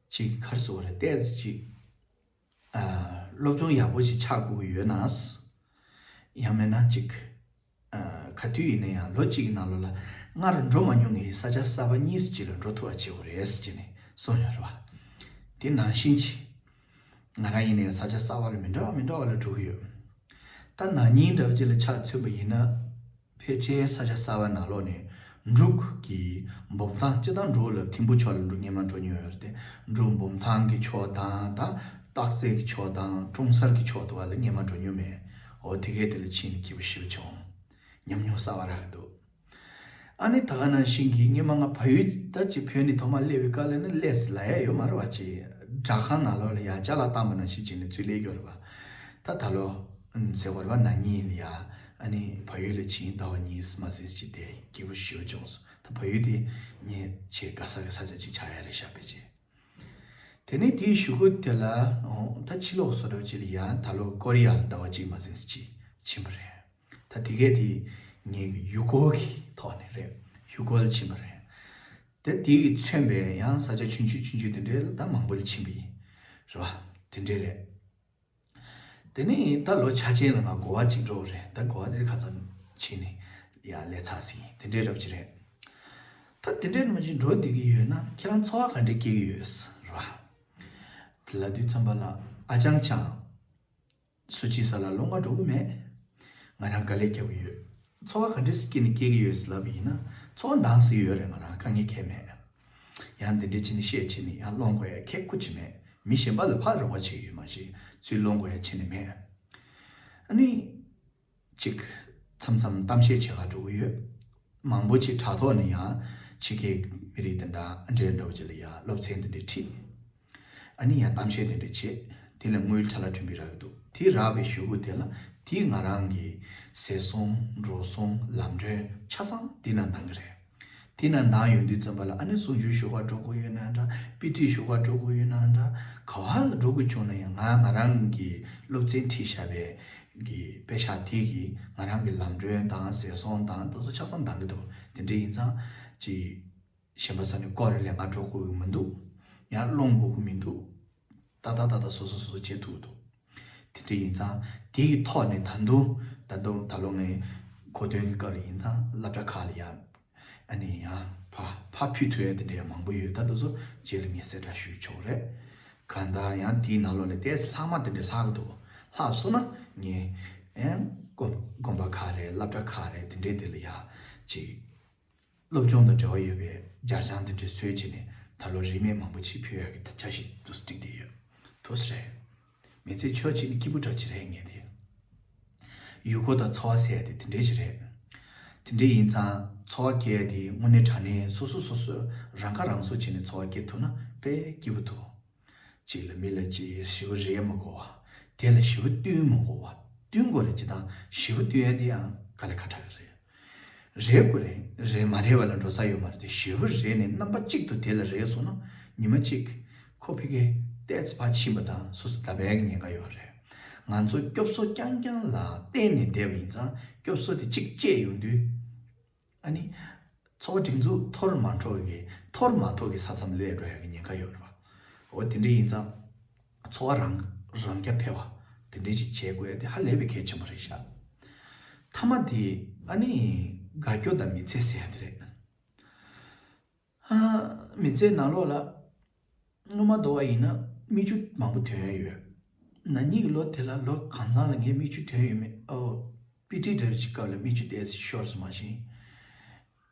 ཅིག་ག་རེ་ཟེར་དགོས་རེད། ཏོག་ཙམ་ཅིག་ཨ། སློབ་སྦྱོང་ཡག་པོ་ཞིག་ཆགས་དགོས་ཀྱི་ཡོད་ན། ཡང་མིན་ན་ཅིག་ཨ། ག་དུས་ཡིན་ན་ཡང་ལོ་གཅིག་གི་ནང་ལོགས་ལ་སྔར་འགྲོ་མ་མྱོང་བའི་ས་ཆ་གསར་པ་གཉིས་ཅིག་ལ་འགྲོ་ཐུབ་པ་བྱེད་དགོས་རེད་ཟེར་ནས་གསུངས་ཡོད་རེད་བ། དེ་ནང་བཞིན་གྱི། ང་རང་ཡིན་ནའི་ས་ཆ་གསར་པ་ལ་མི་འདྲ་བ་མི་འདྲ་བ་ལ་འགྲོ་གི་ཡོད། ད་ན་ནིང་འདྲ་བ་ཅིག་ལ་ཆ་མཚོན་པ་ཡིན་ན། ཕལ་ཆེར་ས་ཆ་གསར་པ་ནང་ལོགས་ནས་འབྲུག་གི་འབུམ་ཐང་སྤྱི་བཏང་འབྲུག་ལ་ཐིམ་ཕུ་ཕྱོགས་ལ་འབྲུག་སྔས་མ་འགྲོ་མྱོང་ཡོད་རེད་དེ། འབྲུག་འབུམ་ཐང་གི་ཕྱོགས་དང་ད་སྟག་རྩེ་གི་ཕྱོགས་དང་ཀྲོང་གསར་གི་ཕྱོགས་དུ་བ་ལ་སྔས་མ་འགྲོ་མྱོང་མེད། འོ་དེ་གས་དེ་ལ་ཕྱིན་ནས་སྐྱིད་པོ་ཞེ་པོ་བྱུང་། ཉམས་མྱོང་གསར་པ་རག་གི་འདུག་ཨ་ནི་ད་ག་ནང་བཞིན་གྱི་སྔས་མ་ང་བལ་ཡུལ་ད་ཅིག་བོད་ནས་ཐོག་མར་སླེབས་པའི་སྐབས་ལ་ནི་སླེབས་ལ་ཡ་ཡོད་མ་རེད་བ། ཅིག་སྦྲག་ཁང་ནང་ལོགས་ལ་ཡ་ཅ་ལག་བཏང་པ་ནང་བཞིན་བྱས་ནས་ཚུར་སླེབས་ཡོད་རེད་བ། ད་ད་ལོ་ཟེར་བ་རེད་བ། ན་ནིང་ལ་ཡ་ཨ་ནི་བལ་ཡུལ་ལ་ཕྱིན་ཟླ་བ་གཉིས་མ་ཟིན་ཅིག་དེ་སྐྱིད་པོ་ཞེ་པོ་བྱུང་སོང་། ད་བལ་ཡུལ་དེ་ངས་ཆེས་དགའ་ས་གི་ས་ཆ་ཅིག་ཆགས་ཡ་རེད་ཤག་ཕལ་ཆེར། དེ་ནས་དེའི་གཞུག་གུ་དེ་ལ་ཨོ་ད་ཕྱི་ལོགས་སུ་འགྲོ་ཅིག་ལ་ཡ་ད་ལོ་ཀོ་རི་ཡ་ལ་ཟླ་བ་གཅིག་མ་ཟིན་ཅིག་ཕྱིན་པ་རེད། ད་དེ་གས་དེ་ངའི་གི་ཡུལ་སྐོར་གྱི་ཐོག་ནས་རེད། ཡུལ་སྐོར་ལ་ཕྱིན་པ་རེད། དེ་དེ་གི་མཚོན་པའི་ཡང་ས་ཆ་ཆུང་ཆུང་ཆུང་ཆུང་དེ་འདྲའི་ལ་ད་མང་པོ་ལ་ཕྱིན་པ་ཡིན། རེད་བ། དེ་འདྲའི་རེད། དེ་ནས་ད་ལོ་འཆར་ཅན་ལ་ང་གོ་བ་གཅིག་འགྲོ་གི་རེད། ད་གོ་བ་དེ་ཁ་ཚ་ཕྱིན་ནས་ཡ་ལས་ཚར་ཟིན་དེ་འདྲའི་རབ་ཅིག་རེད། ད་དེ་འདྲའི་ནང་བཞིན་འགྲོ་བསྡད་ཀྱི་ཡོད་ན་ཁྱེད་རང་འཚོ་བ་ག་འདྲ་སྐྱེལ་གྱི་ཡོད་རེད་བ། དེ་ལབ་དུས་ཙམ་པ་ལ་ཨ་ཅང་ཅང་། སུ་གཅིག་ས་ལ་ལོང་ག་འགྲོ་གི་མེད། ང་རང་དཀའ་ལས་རྒྱག་གི་ཡོད། འཚོ་བ་ག་འདྲ་སེ་སྐྱེལ་ནས་སྐྱེལ་གི་ཡོད་ཟེར་ལབ་པ་ཡིན་ན། འཚོ་བ་འདང་སེ་ཡོད་རེད། ང་རང་དཀའ་ངལ་གང་ཡང་མེད། ཡང་འདི་འདྲ་བྱས་ནས་བཤད་བྱས་ནས་ཡང་སློང་དགོས་ཡ་ཁེ་ཁུ་ཅི་མེད། མི་གཞན་པ་ལ་ཕར་རོགས་པ་བྱེད་ཀྱི་ཡོད་མ་གཞི་ཚུར་སློང་དགོས་ཡ་བྱས་ནས་མེད། ཨ་ནི། གཅིག་མཚམས་མཚམས་གཏམ་བཤད་བྱེད་ག་འགྲོ་གི་ཡོད། མང་པོ་ཅིག་དྲ་ཐོག་ནས་ཡང་ཕྱི་རྒྱལ་མི་རིགས་དེ་འདྲ་འདྲའི་འདྲ་བོ་ཅིག་ལ་ཡང་སློབ་ཚན་དེ་འདྲ་ཁྲིད། ཨ་ནི་ཡང་གཏམ་བཤད་དེ་འདྲ་བྱེད། དེ་ལ་དངུལ་ཁྲ་ལ་ཁྲིམས་པའི་རག་གི་འདུག་དེ་རག་པའི་གཞུག་གུ་དེ་ལ་དེ་ང་རང་གི་ཟས་སོང་འགྲོ་སོང་ལམ་གྲོན་ཆ་ཚང་དེ་ནང་འདང་གི་རེད། དེ་ནང་འདང་ཡོང་དུས་ཙམ་པ་ལ་ཨ་ནི་གསུང་ཆོས་ཞུ་ག་འགྲོ་དགོས་ཡོད་ན་འདྲ། དཔེ་ཁྲིད་ཞུ་ག་འགྲོ་དགོས་ཡོད་ན་འདྲ། ག་བ་ལ་འགྲོ་དགོས་བྱུང་ན་ཡང་ང་ང་རང་གི་སློབ་ཚན་ཁྲིད་བཞག་པའི་གི་པེ་ཤག་དེ་གིས་ང་རང་གི་ལམ་གྲོན་དང་ཟས་སོང་དང་དེ་ཚོ་ཆ་ཚང་འདང་གི་འདུག་དེ་འདྲ་ཡིན་ཙང་ཅིག་གཞན་པ་ས་ནས་སྐོར་རེ་ལེན་ག་འགྲོ་དགོས་ཀྱི་མི་འདུག་ཡང་སློང་དགོས་ཀྱི་མི་འདུག་ཏག་ཏག་ཏག་ཏག་སོ་སོ་སོ་སོ་བྱེད་ཐུབ་ཀྱི་འདུག་དེ་འདྲ་ཡིན་ཙང་དེ་གི་ཐོག་ནས་ད་དུང་ད་དུང་ད་ལོ་ངའི་གོ་སྟོན་གྱི་སྐབས་ལ་ཡིན་ཙང་སློབ་གྲྭ་ཁག་ལ་ཡང་ཨ་ནི་ཡང་ཕ་ཕ་ཕུལ་ཐུབ་ཡ་དེ་འདྲ་ཡང་མང་པོ་ཡོད། ད་དེ་ཚོ་རྗེས་ལ་ངས་གསལ་བསྒྲགས་ཞུ་ཆོག་རེད། གང་ལྟར་ཡང་དེའི་ནང་ལོགས་ལ་ཏོག་ཙམ་ལྷག་མ་དེ་འདྲ་ལྷག་གི་འདུག་ལྷག་སོང་ན་ངས་ཡང་དགོན་དགོན་པ་ཁག་རེད། སློབ་གྲྭ་ཁག་རེད། དེ་འདྲའི་དེ་ལ་ཡང་ཅིག་སློབ་སྦྱོང་དང་འབྲེལ་བ་ཡོད་པའི་སྦྱར་བྱང་དེ་འདྲ་བཟོས་བྱས་ནས་ད་ལོ་རིན་མེད་མང་པོ་ཅིག་ཕུལ་ཡག་གི་ད་འཆར་གཞི་དུ་སྒྲིག་བསྡད་ཡོད། དུ་རེད། མི་ཚེ་ཆོས་བྱེད་ནི་སྐྱིད་པོ་འདྲ་ཅིག་རེད་ངས་དེ། ཡུལ་སྐོར་དང་འཚོ་བ་ཟེར་ཡ་དེ་དེ་འདྲའི་ཅིག་རེད། དེ་འདྲའི་ཡིན་ཙང་འཚོ་བ་སྐྱེལ་ཡ་དེ་དངོས་གནས་དྲང་གནས་སོ་སོ་སོ་སོས་རང་ཁ་རང་གསོ་བྱས་ནས་འཚོ་བ་སྐྱེལ་ཐུབ་ན་དཔེ་སྐྱིད་པོ་འདུག་གཅིག་ལ་མི་ལ་གཅིག་ཞེ་པོ་རེ་མ་དགོས་པ། དེ་ལ་ཞེ་པོ་བསྟུན་མ་དགོས་པ། བསྟུན་དགོས་རེད་ཅེ་དང་ཞེ་པོ་བསྟུན་ཡ་དེ་ཡང་དཀའ་ལས་ཁག་དྲགས་ཀྱི་རེད། རེ་དགོས་རེད། རེ་མ་རེ་བ་ལ་འགྲོ་ས་ཡོད་མ་རེད་དེ། ཞེ་པོ་རེ་ནས་རྣམ་པ་གཅིག་ཏུ་དེ་ལ་རེ་སོང་ན་ཉི་མ་གཅིག་ཁོ་ཕ་གི་ཏོག་ཙམ་ཕར་ཕྱིན་པ་དང་སོ་སོ་ད་བའི་ཉེན་ཁ་ཡོད་རེད། ང་ཚོ་སྐྱོབ་གསོ་རྐྱང་རྐྱང་ལ་བརྟེན་ནས་བསྡད་པ་ཡིན་ཙང་སྐྱོབ་གསོ་དེ་གཅིག་བཅད་ཡོང་དུས། ཨ་ནི། འཚོ་བ་སྒྲིག་འཛུགས་འཐོར་མ་འགྲོ་གི་འཐོར་མ་ཐོག་གི་ས་མཚམས་སླེབས་འགྲོ་ཡ་གི་ཉེན་ཁ་ཡོད་རེད་བ། འོ་དེ་འདྲ་ཡིན་ཙང་། འཚོ་བ་རང་རང་རྐྱ་འཕེར་བ། དེ་འདྲ་ཅིག་བྱེད་དགོས་ཡ་དེ་ཧ་ལས་པའི་གལ་ཆེན་པོ་རེད་ཤག་མཐའ་མ་དེ་ཨ་ནི་དགའ་སྐྱོ་དང་མི་ཚེ་ཟེར་ཡ་དེ་རེད། ཨ། མི་ཚེའི་ནང་ལོགས་ལ། སྔོན་མ་འདྲ་བ་ཡིན་ན་མིག་ཆུ་མང་པོ་ཐོན་ཡ་ཡོད། ན་ནིང་གི་ལོ་དེ་ལ་ལོ་གང་ཚང་ལ་ངས་མིག་ཆུ་ཐོན་ཡོད་མེད་ཨོ། པི་ཊི་འདྲ་བའི་སྐབས་ལ་མིག་ཆུ་ཏོག་ཙམ་ཤོར་སོང་མ་གཞི།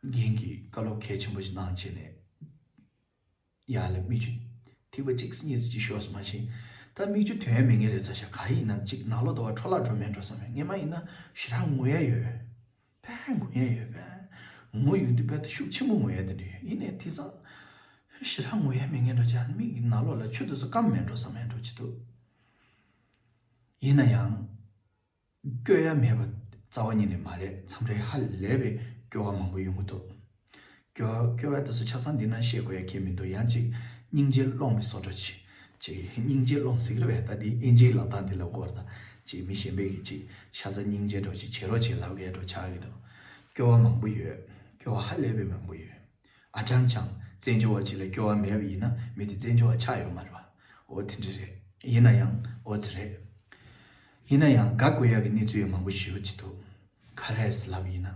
རྒན་གྱིས་བཀའ་སློབ་གལ་ཆེན་པོ་ཞིག་གནང་བྱས་ནས། ཡར་ལ་མིག་ཆུ་ཐེངས་ སྡིག་པ་གཅིག་གཉིས་ཅིག་ཤོར་སོང་མ་གཞི། ད་མིག་ཆུ་ཐོན་ཡ་མེད་ངེས་རེད་ཚ་ཤ། ག་ཡིན་ན་ཅིག་ནང་ལོགས་དོ་བ་འཕྲོ་བརླག་འགྲོ་མེད་འགྲོ་བསམ་ཡ། སྔན་མ་ཡིན་ན་ཞེ་དྲག་ངུ་ཡ་ཡོད། དཔེ་ངུ་ཡ་ཡོད་པས། ངུ་ཡོང་དུས་དཔེ་ད་ཤུགས་ཆེན་པོ་ངུ་ཡ་དེ་འདྲ་ཡོད། ཡིན་ནའི་དེང་སང་ཞེ་དྲག་ངུ་ཡ་མེད་ངེས་འགྲོ་ཅག་མིག་གི་ནང་ལོགས་ལ་ཆུ་དེ་ཚོ་སྐམ་མེད་འགྲོ་བསམ་ཡ་འགྲོ་ཅི་འདུག་ཡིན་ན་ཡང་། སྐྱོ་ཡ་མེད་པ་རྩ་བ་ཉིད་ནས་མ་རེད། མཚམས་རེ་ཧ་ལས་པའི་སྐྱོ་བ་མང་པོ་ཡོང་གི་འདུག་སྐྱོ་སྐྱོ་བ་དེ་ཚོ་ཆ་ཚང་འདི་ན་བཤད་དགོས་ཡ་གལ་མི་འདུག་ཡང་ཅིག་སྙིང་རྗེ་སློང་བའི་བཟོ་འདྲ་ཅིག་ཅིག་སྙིང་རྗེ་སློང་ཟེར་གི་རེད་པས། ད་འདི་ཨིན་ཇིའི་ལབ་སྟངས་འདི་ལབ་དགོས་རེད། ད་ཅིག་མི་གཞན་པས་གི་ཅིག་ཤ་ཚ་སྙིང་རྗེ་འདྲ་ཅིག་བྱེད་རོགས་བྱེད་ལབ་མཁན་འདྲ་ཆགས་ཀྱི་འདུག་སྐྱོ་བ་མང་པོ་ཡོད། སྐྱོ་བ་ཧ་ལས་པའི་མང་པོ་ཡོད། ཨ་ཅང་ཅང་བཙན་བྱོལ་བ་ཅིག་ལ་སྐྱོ་བ་མེད་པ་ཡིན་ན་མི་དེ་བཙན་བྱོལ་བ་ཆགས་ཡོད་མ་རེད་པ། འོ་དེ་འདྲ་རེད། ཡིན་ན་ཡང་འོ་ཙི་རེད། ཡིན་ན་ཡང་དགའ་དགོས་ཡག་གི་གནས་ཚུལ་ཡང་མང་པོ་ཞེ་པོ་ཅིག་འདུག་ག་རེ་ཟེར་ལབ་ཡིན་ན།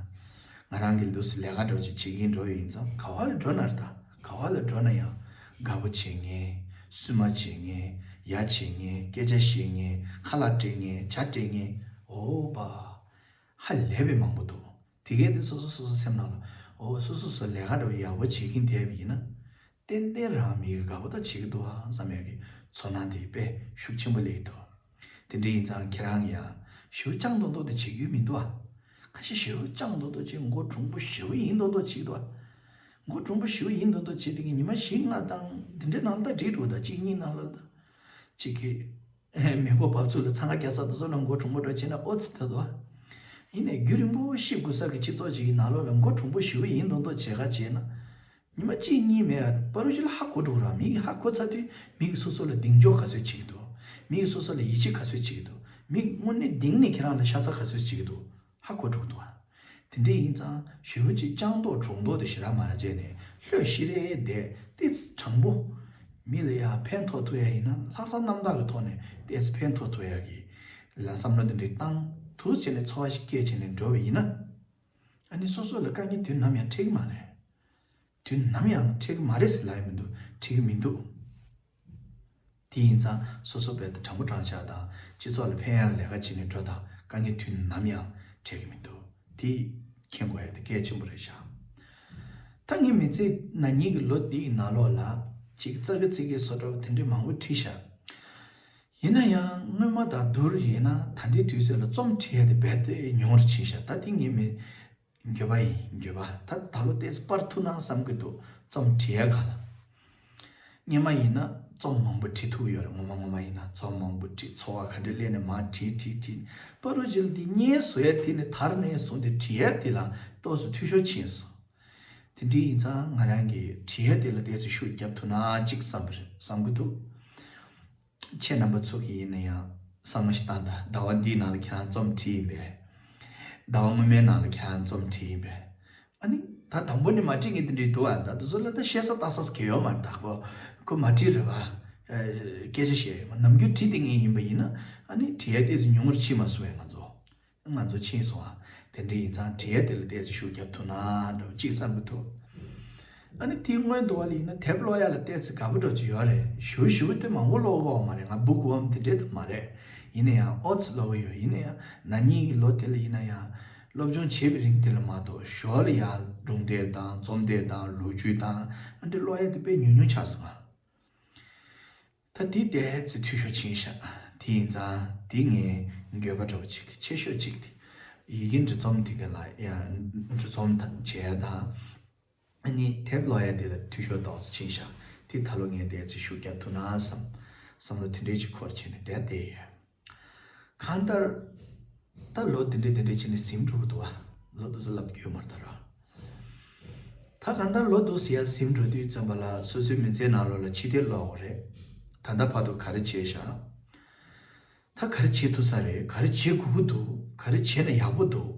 ང་རང་གི་འདུག་སེ་ལས་ཀ་འདྲ་བོ་ཅིག་བྱེད་ཀྱིན་འགྲོ་ཡི་ཡིན་ཙང་ག་བ་ལ་འགྲོ་ན་རེད། ད་ག་བ་ལ་འགྲོ་ན་ཡང་དགའ་པོ་བྱེད་མཁན། བསུ་མ་བྱེད་མཁན། ཡ་བྱེད་མཁན། སྐད་ཆ་བཤད་མཁན། ཁ་ལག་སྤྲད་མཁན། ཇ་སྤྲད་མཁན། འོ་པ། ཧ་ལས་པའི་མང་པོ་འདུག་དེ་གས་དེ་སོ་སོ་སོ་སོ་སེམས་ནང་ལ་འོ་སོ་སོ་སོ་ལས་ཀ་འདྲ་བོ་ཡག་པོ་བྱེད་ཀྱིན་བསྡད་པ་ཡིན་ན། ཏན་ཏན་རང་མི་གི་དགའ་པོ་ད་བྱེད་ཀྱི་འདུག་ཨ་བསམ་ཡག་གི་ཚོར་སྣང་དེ་དཔེ་ཤུགས་ཆེན་པོ་སླེབས་ཀྱི་འདུག་དེ་འདྲ་ཡིན་ཙང་ཁྱེད་རང་ཡང་ཞེ་པོ་སྤྱང་མདོག་མདོག་དེ་བྱེད་རྒྱུ་མི་འདུག་ཨ། ཁ་ཤས་ཞེ་པོ་སྤྱང་མདོག་མདོག་བྱེད། མགོ་གྲུང་པོ་ཞེ་པོ་ཡིན་མདོག་མདོག་བྱེད་ཀྱི་འདུག་ཨ། མགོ་གྲུང་པོ་ཞེ་པོ་ཡིན་མདོག་མདོག་བྱེད་དེ་གི་ཉི་མ་བཞི་ལྔ་དང་དེ་འདྲའི་ནང་ལ་ད་འགྲིག་འགྲོ། ད་གཅིག་གཉིས་ནང་ལ་ད་གཅིག་གི་མེ་འཁོར་འབབ་ཚུགས་ལ་འཚང་ཁ་རྒྱག་ས་དེ་ཚོ་ལ་མགོ་གྲུང་པོ་འདྲ་བྱས་ན་ཨོ་ཙི་ད་དོ། ཡིན་ནའི་རྒྱུན་རིང་པོ་ཤི་དགོས་ས་གི་སྤྱི་ཚོགས་ཅིག་གི་ནང་ལོགས་ལ་མགོ་གྲུང་པོ་ཞེ་པོ་ཡིན་མདོག་མདོག་བྱེད་ཁ་བྱས་ན། ཉི་མ་གཅིག་གཉིས་མེད་ཡ་པ་རུ་ཞིག་ལ་ཧ་གོ་འགྲོ་ར། མི་གིས་ཧ་གོ་ཚར་དུས་མི་གིས་སོ་སོ་ལ་གདེང་འཇོག་ག་ཚོད་བྱེད་ཀྱི་འདུག་མི་གིས་སོ་སོ་ལ་ཡིད་ཆེས་ག་ཚོད་བྱེད་ཀྱི་འདུག་མི་དངོས་གནས་གདེང་ནས་ཁྱེད་རང་ལ་ཤ་ཚ་ག་ཚོད་བྱེད་ཀྱི་འདུག་ཧ་གོ་འགྲོ་གི་འདུག་ཨ། དེ་འདྲ་ཡིན་ཙང་ཞེ་པོ་ཅིག་སྤྱང་མདོག་གྲུང་མདོག་དེ་ཞེ་དྲག་མ་བྱས་ནས་ལྷོད་ཤི་རེ་བསྡད་ཏིས་དྲང་པོ། མི་ལ་ཡང་ཕན་ཐོགས་ཐུབ་ཡ་ཡིན་ན་ལྷག་བསམ་རྣམ་དག་གི་ཐོག་ནས་ཏིས་ཕན་ཐོགས་ཐུབ་ཡ་གི་ལ་བསམ་བློ་དེ་འདྲ་བཏང་ཐུགས་བྱས་ནས་ཚོར་བ་ཞིག་སྐྱེས་བྱས་ནས་འགྲོ་བ་ཡིན་ན། ཨ་ནི་སོ་སོ་ལ་དཀའ་ངལ་དུས་ནམ་ཡང་འཕྲད་ཀྱི་མ་རེད། དུས་ནམ་ཡང་འཕྲད་ཀྱི་མ་རེད་ཟེར་ལབ་ཡ་མི་འདུག་འཕྲད་ཀྱི་མི་འདུག་དེ་ཡིན་ཙང་སོ་སོ་བས་དྲང་པོ་དྲང་བཞག་དང་སྤྱི་ཚོགས་ལ་ཕན་ཡག་ལས་ཀ་བྱེད་ནས་འགྲོ་དང་། དཀའ་ངལ་དུས་ནམ་ཡང་འཕྲད་ཀྱི་མི་འདུག་དེ་མཁྱེན་དགོས་ཡ་དེ་གལ་ཆེན་པོ་རེད་ཤག་ད་ངའི་མི་ཚེ་ན་ནིང་གི་ལོ་འདི་ཡི་ནང་ལོགས་ལ་ཅིག་ཙག་གི་ཙིག་གི་བཟོ་འདྲ་བོ་དེ་འདྲའི་མང་པོ་བྲིས་ཤག་ཡིན་ན་ཡང་སྔོན་མ་དང་བསྡུར་ཡིན་ན་ད་ལྟའི་དུས་ཚོད་ལ་རྩོམ་བྲིས་ཡ་དེ་རྦད་དེ་ཉུང་རུ་ཕྱིན་ཤག་ད་དེ་ངའི་མི་འགྱོད་པ་ཡིན། འགྱོད་པ། ད་ད་ལོ་ཏོག་ཙམ་སྤར་ཐུབ་ན་བསམ་གྱི་འདུག་རྩོམ་བྲིས་ཡ་སྒང་ལ། སྔོན་མ་ཡིན་ན་རྩོམ་མང་པོ་བྲིས་ཐུབ་ཡོད་རེད། ངོ་མ་ངོ་མ་ཡིན་ན་རྩོམ་མང་པོ་བྲིས། ཚོར་བ་ག་འདྲ་སླེབས་ནས་མར་བྲིས་བྲིས་བྲིས། པ་རུ་ཇིལ་འདི་སྙན་བཟོ་ཡ་དེ་ནས་དར་ནས་བཟུང་སྟེ་བྲིས་ཡ་དེ་ལ་ཏོག་ཙམ་འཐུས་ཤོར་ཕྱིན་སོང་། དེ་འདྲ་ཡིན་ཙང་ང་རང་གིས་བྲིས་ཡ་དེ་ལ་ཏོག་ཙམ་ཤུགས་རྒྱབ་ཐུབ་ན་ཅིག་བསམ་པ་རེད། བསམ་གྱི་འདུག་ཁྱེད་རྣམ་པ་ཚོ་གིས་ཡིན་ན་ཡང་བསམ་བློ་ཞིག་བཏང་དང་། ཟླ་བ་འདིའི་ནང་ལ་ཁྱེད་རང་རྩོམ་བྲིས་ཡིན་པས། ཟླ་བ་སྔོན་མའི་ནང་ལ་ཁྱེད་རང་རྩོམ་བྲིས་ཡིན་པས། ཨ་ནི་ད་དང་པོ་ནས་མ་བྲིས་མཁན་དེ་འདྲ་འདུག་ཨ། ད་དེ་ཚོ་ལ་ད་བཤད་ས་ལྟ་ས་གལ་ཡོད་མ་རེད། ད་ཁོ་ཁོ་མ་བྲིས་རེད་པ། ཨ། སྐད་ཆ་བཤད་ཡོད་མ། ནམ་རྒྱུན་བྲིས་བསྡད་མཁན་ཡིན་པ་ཡིན་ན་ཨ་ནི་བྲིས་ཡ་ཏོག་ཙམ་ཉུང་ངུར་ཕྱིན་མ་སོང་བས་ང་ཚོ། ང་ཚོ་ཕྱིན་སོང་ཨ། དེ་འདྲ་ཡིན་ཙང་བྲིས་ཡ་དེ་ལ་ཏོག་ཙམ་ཤུགས་རྒྱབ་ཐུབ་ན་འདྲ་བོ་ཅིག་བསམ་གྱི་འདུག་ཨ་ནི་དེའི་སྔོན་དུ་བ་ལ་ཡིན་ན་དེབ་ཀློག་ཡ་ལ་ཏོག་ཙམ་དགའ་པོ་འདྲ་བོ་ཅིག་ཡོད་རེད། ཞུ་ཞུ་དེ་མང་པོ་ཀློག་གི་ཡོད་མ་རེད། ང་བུག་ཝོམ་དེ་འདྲས་དེ་མ་རེད། ཡིན་ན་ཡང་ཨོ་ཙི་ཀློག་གི་ཡོད། ཡིན་ན་ཡང་ན་ནིང་གི་ལོ་དེ་ལ་ཡིན་ན་ཡང་སློབ་སྦྱོང་བྱས་པའི་རིང་དེ་ལ་མ་གཏོགས་ཞོར་ལ་ཡང་སྒྲུང་དེབ་དང་རྩོམ་དེབ་དང་ལོ་རྒྱུས་དང་ཨ་འདྲ་ཀློག་ཡ་དེ་དཔེ་ཉུང་ཉུང་ཆགས་སོང་ང་། ད་དེ་ཏོག་ཙམ་འཐུས་ཤོར་ཕྱིན་ཤག་དེ་ཡིན་ཙང་དེ་ངས་འགྱོད་པ་འདྲ་བོ་ཅིག་ཆེ་ཤོས་ཅིག་དེ་ཡི་གེ་འབྲི་རྩོམ་དེ་ག་ལ་ཡང་འབྲི་རྩོམ་དང་བྱས་དང་། ཨ་ནི་དེབ་ཀློག་ཡ་དེ་ལ་འཐུས་ཤོར་ཏོག་ཙམ་ཕྱིན་ཤག་དེ་ད་ལོ་ངས་ཏོག་ཙམ་ཤུགས་རྒྱག་ཐུབ་ན་བསམ། བསམ་བློ་དེ་འདྲའི་ཅིག་འཁོར་བྱས་ནས་བསྡད་བསྡད་ཡོད། གང་ལྟར། ད་ལོ་དེ་འདྲ་དེ་འདྲ་བྱས་ནས་ཟིན་འགྲོ་གི་འདུག་བ། ལོ་དེ་ཚོ་ལབ་རྒྱུ་མ་རེད་ད་ར། ད་གང་ལྟར་ལོ་དེ་ཚོ་ཡར་ཟིན་འགྲོ་དུས་ཙམ་པ་ལ་སོ་སོའི་མི་ཚེའི་ནང་ལོགས་ལ་ཕྱི་དེབ་ཀློག་དགོས་རེད། ད་ལྟ་བར་དུ་ག་རེ་བྱས་ཤག་ད་ག་རེ་བྱེད་ཐུབ་ས་རེད། ག་རེ་བྱེད་དགོས་ཀྱི་འདུག་ག་རེ་བྱས་ན་ཡག་པོ་འདུག་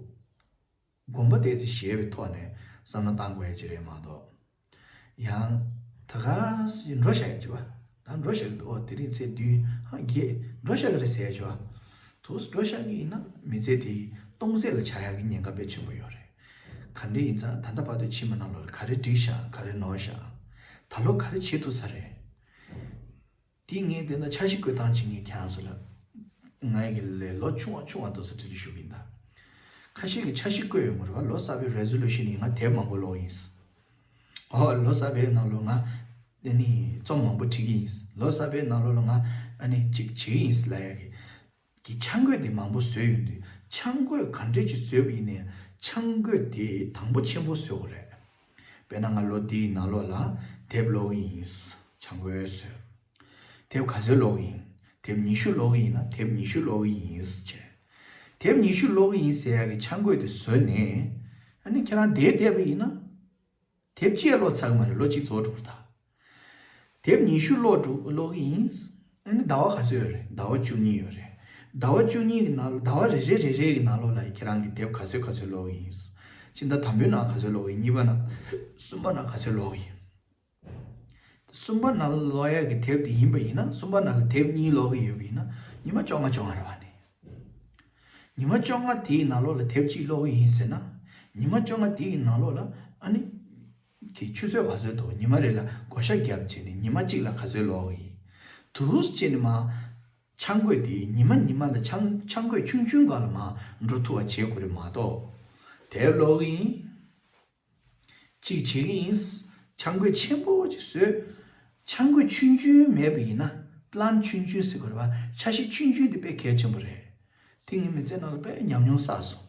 དགོངས་པ་ཏོག་ཙམ་བཞེས་པའི་ཐོག་ནས་བསམ་བློ་བཏང་དགོས་ཡ་ཅིག་རེད་མ་གཏོགས། ཡང་། ད་ག་ཞིག་འགྲོ་བཞག་ཡ་ཅིག་བ། ད་འགྲོ་བཞག་གི་འདུག་ཨོ་དེ་རིང་ཚེས་བདུན་ཧ་བརྒྱད་འགྲོ་བཞག་གི་རེད་ཟེར་ཡ་ཅིག་བ། དུས་འགྲོ་བཞག་གི་ཡིན་ན་མི་ཚེ་དེ་སྟོང་ཟད་ལ་ཆགས་ཡག་གི་ཉེན་ཁ་དཔེ་ཆེན་པོ་ཡོད་རེད། ག་འདྲ་ཡིན་ཙང་ད་ལྟ་བར་དུ་ཕྱི་མ་ནང་ལོགས་ལ་ག་རེ་འགྲིག་ཤག་ག་རེ་ནོར་ཤག་ད་ལོ་ག་རེ་བྱེད་ཐུབ་ས་རེད། དེ་ངས་དེ་འདྲ་འཆར་གཞི་བཀོད་སྟངས་བྱེད་མཁན་ཁྱེད་རང་ཚོ་ལ། ང་ཡི་གི་ལས་ལོ་ཆུང་བ་ཆུང་བ་དེ་ཚོ་དྲི་རེ་ཞུ་གི་ཡིན་ད། ཁ་ཤས་ཀྱིས་འཆར་གཞི་བཀོད་ཡོད་མ་རེད་བ། ལོ་གསར་པའི་རེ་ཛོ་ལུ་ཤན་ཡིན། ང་དེབ་མང་པོ་ཀློག་ཡིན། ཨོ་ལོ་གསར་པའི་ནང་ལོ་ང་ དེ་ནི་རྩོམ་མང་པོ་བྲིས་ཀྱི་ཡིན། ལོ་གསར་པའི་ནང་ལོགས་ལ་ང་ཨ་ནི་ཅིག་བྱེད་ཀྱི་ཡིན་ལབ་ཡ་གི་གི་ཆང་གོས་དེ་མང་པོ་བཟོས་ཡོང་དུས། ཆང་གོས་ག་འདྲས་ཅིག་བཟོས་པ་ཡིན་ནའི་ཆང་གོས་དེ་དང་པོ་ཆེན་པོ་བཟོ་དགོས་རེད། དཔེར་ན་ང་ལོ་འདིའི་ནང་ལོགས་ལ་དེབ་ཀློག་གི་ཡིན། ཆང་གོས་བཟོས། དེབ་ག་ཚོད་ཀློག་གི་ཡིན། དེབ་ཉི་ཤུ་ཀློག་གི་ཡིན་ན་དེབ་ཉི་ཤུ་ཀློག་གི་ཡིན་ཟེར། དེབ་ཉི་ཤུ་ཀློག་གི་ཡིན་ཟེར་ཡ་གི་ཆང་གོས་དེ་བཟོས་ནས། ཨ་ནི་ཁྱེད་རང་དེབ་བལྟས་པ་ཡིན་ན། དེབ་གཅིག་ཀློག་ཚར་གི་མ་རེད། ལོ་གཅིག་རྫོགས་འགྲོ་གི་རེད་ད། དེབ་ཉི་ཤུ་ཀློག་འགྲོ་ཀློག་གི་ཡིན། ཨ་ནི་ཟླ་བ་ག་ཚོད་ཡོད་རེད། ཟླ་བ་བཅུ་གཉིས་ཡོད་རེད། ཟླ་བ་བཅུ་གཉིས་ཀྱི་ནང་ཟླ་བ་རེ་རེ་རེ་རེ་གི་ནང་ལོགས་ལ་ཁྱེད་རང་གིས་དེབ་ག་ཚོད་ག་ཚོད་ཀློག་གི་ཡིན། སྤྱི་ཟླ་དང་པོའི་ནང་ག་ཚོད་ཀློག་གི་ཡིན། གཉིས་པ་ནང་། གསུམ་པ་ནང་ག་ཚོད་ཀློག་གི་ཡིན། གསུམ་པ་ནང་ཀློག་ཡག་གི་དེབ་དེ་ཡིན་པ་ཡིན་ན། གསུམ་པ་ནང་ལ་དེབ་གཉིས་ཀློག་གི་ཡོད་པ་ཡིན་ན། ཉི་མ་བཅོ་ལྔ་བཅོ་ལྔ་རེད་བ་ནི། ཉི་མ་བཅོ་ལྔ་དེའི་ནང་ལོགས་ལ་དེབ་གཅིག་ཀློག་གི་ཡིན་ཟེར་ན། ཉི་མ་བཅོ་ལྔ་དེའི་ནང་ལོགས་ལ་ཨ་ནི། དེ་ཆུ་ཚོད་ག་ཚོད་འདུག་ཉི་མ་རེ་ལ་བགོ་བཤའ་བརྒྱབ་བྱས་ནས་ཉི་མ་གཅིག་ལ་ག་ཚོད་ཀློག་གི་ཡིན། དུས་བྱས་ནས་མ། ཆང་གོས་དེ་ཉི་མ་ཉི་མ་ལ་ཆང་ཆང་གོས་ཆུང་ཆུང་སྒང་ལ་མ་འགྲོ་ཐུབ་པ་བྱེད་དགོས་རེད་མ་གཏོགས། དེབ་ཀློག་གི་ཡིན། གཅིག་བྱེད་ཀྱི་ཡིན། ཆང་གོས་ཆེན་པོ་ཅིག་བཟོས། ཆང་གོས་ཆུང་ཆུང་མེད་པ་ཡིན་ན། པི་ལན་ཆུང་ཆུང་ཟེར་དགོས་རེད་བ། འཆར་གཞི་ཆུང་ཆུང་དེ་དཔེ་གལ་ཆེན་པོ་རེད། དེ་ངའི་མི་ཚེ་ནང་ལ་དཔེ་ཉམས་མྱོང་བསགས་སོང་།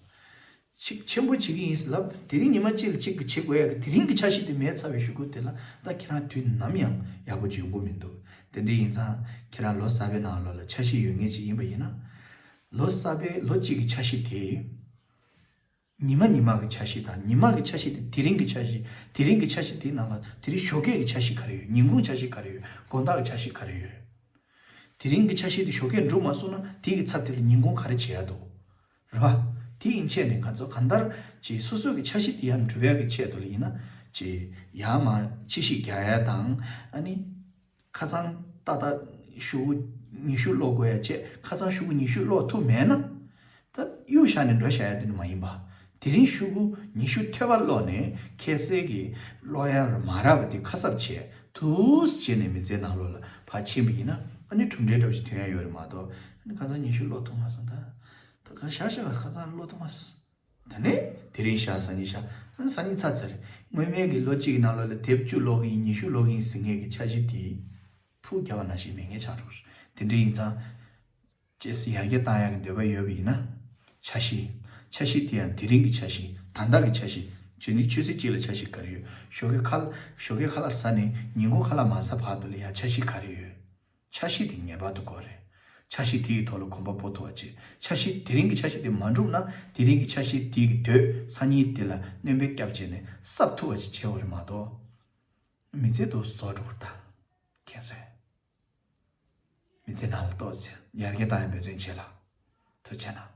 ཅིག་ཆེན་པོ་བྱེད་ཀྱི་ཡིན་ལབ། དེ་རིང་ཉི་མ་གཅིག་ལ་གཅིག་གི་བྱེད་དགོས་ཡ་གི་དེ་རིང་གི་འཆར་གཞི་དེ་མེད་ཚར་བའི་གཞུག་གུ་དེ་ལ་ད་ཁྱེད་རང་དུས་ནམ་ཡང་ཡག་པོ་འཇོན་གྱི་མི་འདུག་དེ་འདྲ་ཡིན་ཙང་ཁྱེད་རང་ལོ་གསར་པའི་ནང་ལོགས་ལ་འཆར་གཞི་ཡོད་མཁན་ཅིག་ཡིན་པ་ཡིན་ན། ལོ་གསར་པའི་ལོ་གཅིག་གི་འཆར་གཞི་དེ། ཉི་མ་ཉི་མ་གི་འཆར་གཞི་དང་། ཉི་མ་གི་འཆར་གཞི་དེ་དེ་རིང་གི་འཆར་གཞི། དེ་རིང་གི་འཆར་གཞི་དེའི་ནང་ལ་དེ་རིང་ཞོགས་ཀས་ཀྱི་འཆར་གཞི་ག་རེ་ཡོད། ཉིན་གུང་འཆར་གཞི་ག་རེ་ཡོད། དགོང་དག་གི་འཆར་གཞི་ག་རེ་ཡོད། དེ་རིང་གི་འཆར་གཞི་དེ་ཞོགས་ཀས་འགྲུབ་མ་སོང་ན་དེ་གི་ཚབ་དེ་ལ་ཉིན་གུང་ག་རེ་བྱེད་ཡ་འདུག་རེད་བ། དེ་ཡིན་ཆད་ནས་ང་ཚོ་གང་ལྟར་ཅིག་སོ་སོ་གི་འཆར་གཞི་དེ་ཡར་འགྲུབ་ཡ་གི་ཆེད་དུ་ལ་ཡིན་ན། ཅིག་ཡར་མར་ཕྱི་བཤིག་རྒྱག་ཡ་དང་། ཨ་ནི། ཁ་སང་ཏག་ཏག་ཤོག་གུ་ཉི་ཤུ་ཀློག་དགོས་ཡ་བྱས། ཁ་སང་ཤོག་གུ་ཉི་ཤུ་ཀློག་ཐུབ་མེད་ན། ད་གཡུག་བཞག་ནས་འགྲོ་བཞག་ཡ་དེ་ནི་མ་ཡིན་པ། དེ་རིང་ཤོག་གུ་ཉི་ཤུ་ཐོལ་པ་ཀློག་ནས་ཁ་སང་གི་ཀློག་ཡ་མ་རག་པ་དེ་ཁ་གསབ་བྱས། དུས་བྱས་ནས་མི་ཚེའི་ནང་ལོགས་ལ་ཕར་ཕྱིན་པ་ཡིན་ན། ཨ་ནི་གྲུབ་འབྲས་འདྲ་བོ་ཞིག་ཐོན་ཡ་ཡོད་རེད་མ་གཏོགས། ཨ་ནི་ཁ་སང་ཉི་ཤུ་ཀློག་ཐུབ་མ་སོང་། ད་ད་ག་བཞག་བཞག་ཁ་སང་ཀློག་ཐུབ་མ་སོང་། ད་ནི་དེ་རིང་བཞག་སང་ཉིན་བཞག་ཨ་ནི་སང་ཉིན་ཚར་ཚར་རེད། སྔོན་མའི་གི་ལོ་གཅིག་གི་ནང་ལོགས་ལ་དེབ་བཅུ་ཀློག་གི་ཡིན། ཉི་ཤུ་ཀློག་གི་ཡིན་ཟེར་མཁན་གི་འཆར་གཞི་དེ་ཕུགས་རྒྱབ་པ་ནང་བཞིན་མེད་མཁན་ཆགས་འགྲོ་གི་རེད། དེ་འདྲ་ཡིན་ཙང་། ཅེས་ཡར་རྒྱས་བཏང་ཡག་གི་འདོད་པ་ཡོད་པ་ཡིན་ན། འཆར་གཞི། འཆར་གཞི་དེ་ཡང་དེ་རིང་གི་འཆར་གཞི། ད་ལྟ་གི་འཆར་གཞི། ཆུ་ནི་ཆུ་ཚོད་གཅིག་ལ་འཆར་གཞི་ག་རེ་ཡོད། ཞོགས་ཀས་ཁ་ལ་ཞོགས་ཀས་ཁ་ལག་ཟ་ནས་ཉིན་གུང་ཁ་ལག་མ་ཟ་བར་དུ་ལ་ཡང་འཆར་གཞི་ག་རེ་ཡོད། འཆར་གཞི་དེ་ངེས་པར་དུ་དགོས་རེད། འཆར་གཞི་དེ་ཡི་ཐོག་ལ་གོམ་པ་སྤོ་ཐུབ་པ་བྱེད། འཆར་གཞི་དེ་རིང་གི་འཆར་གཞི་དེ་མ་འགྲུབ་ན་དེ་རིང་གི་འཆར་གཞི་དེ་གི་དོད་སང་ཉིན་དེ་ལ་སྣོན་པ་བརྒྱབ་བྱས་ནས་གསབ་ཐུབ་པ་ཞིག་བྱེད་དགོས་རེད་མ་གཏོགས། མི་ཚེ་དུས་སུ་རྫོགས་འགྲོ་གི་རེད་ད། མཁྱེན་སོང་། མི་ཚེ་ནང་ལ་ཏོག་ཙམ་ཡར་རྒྱས་བཏང་ཡ་འབད་བརྩོན་བྱེད་ལ། ཐུགས་རྗེ་གནང་།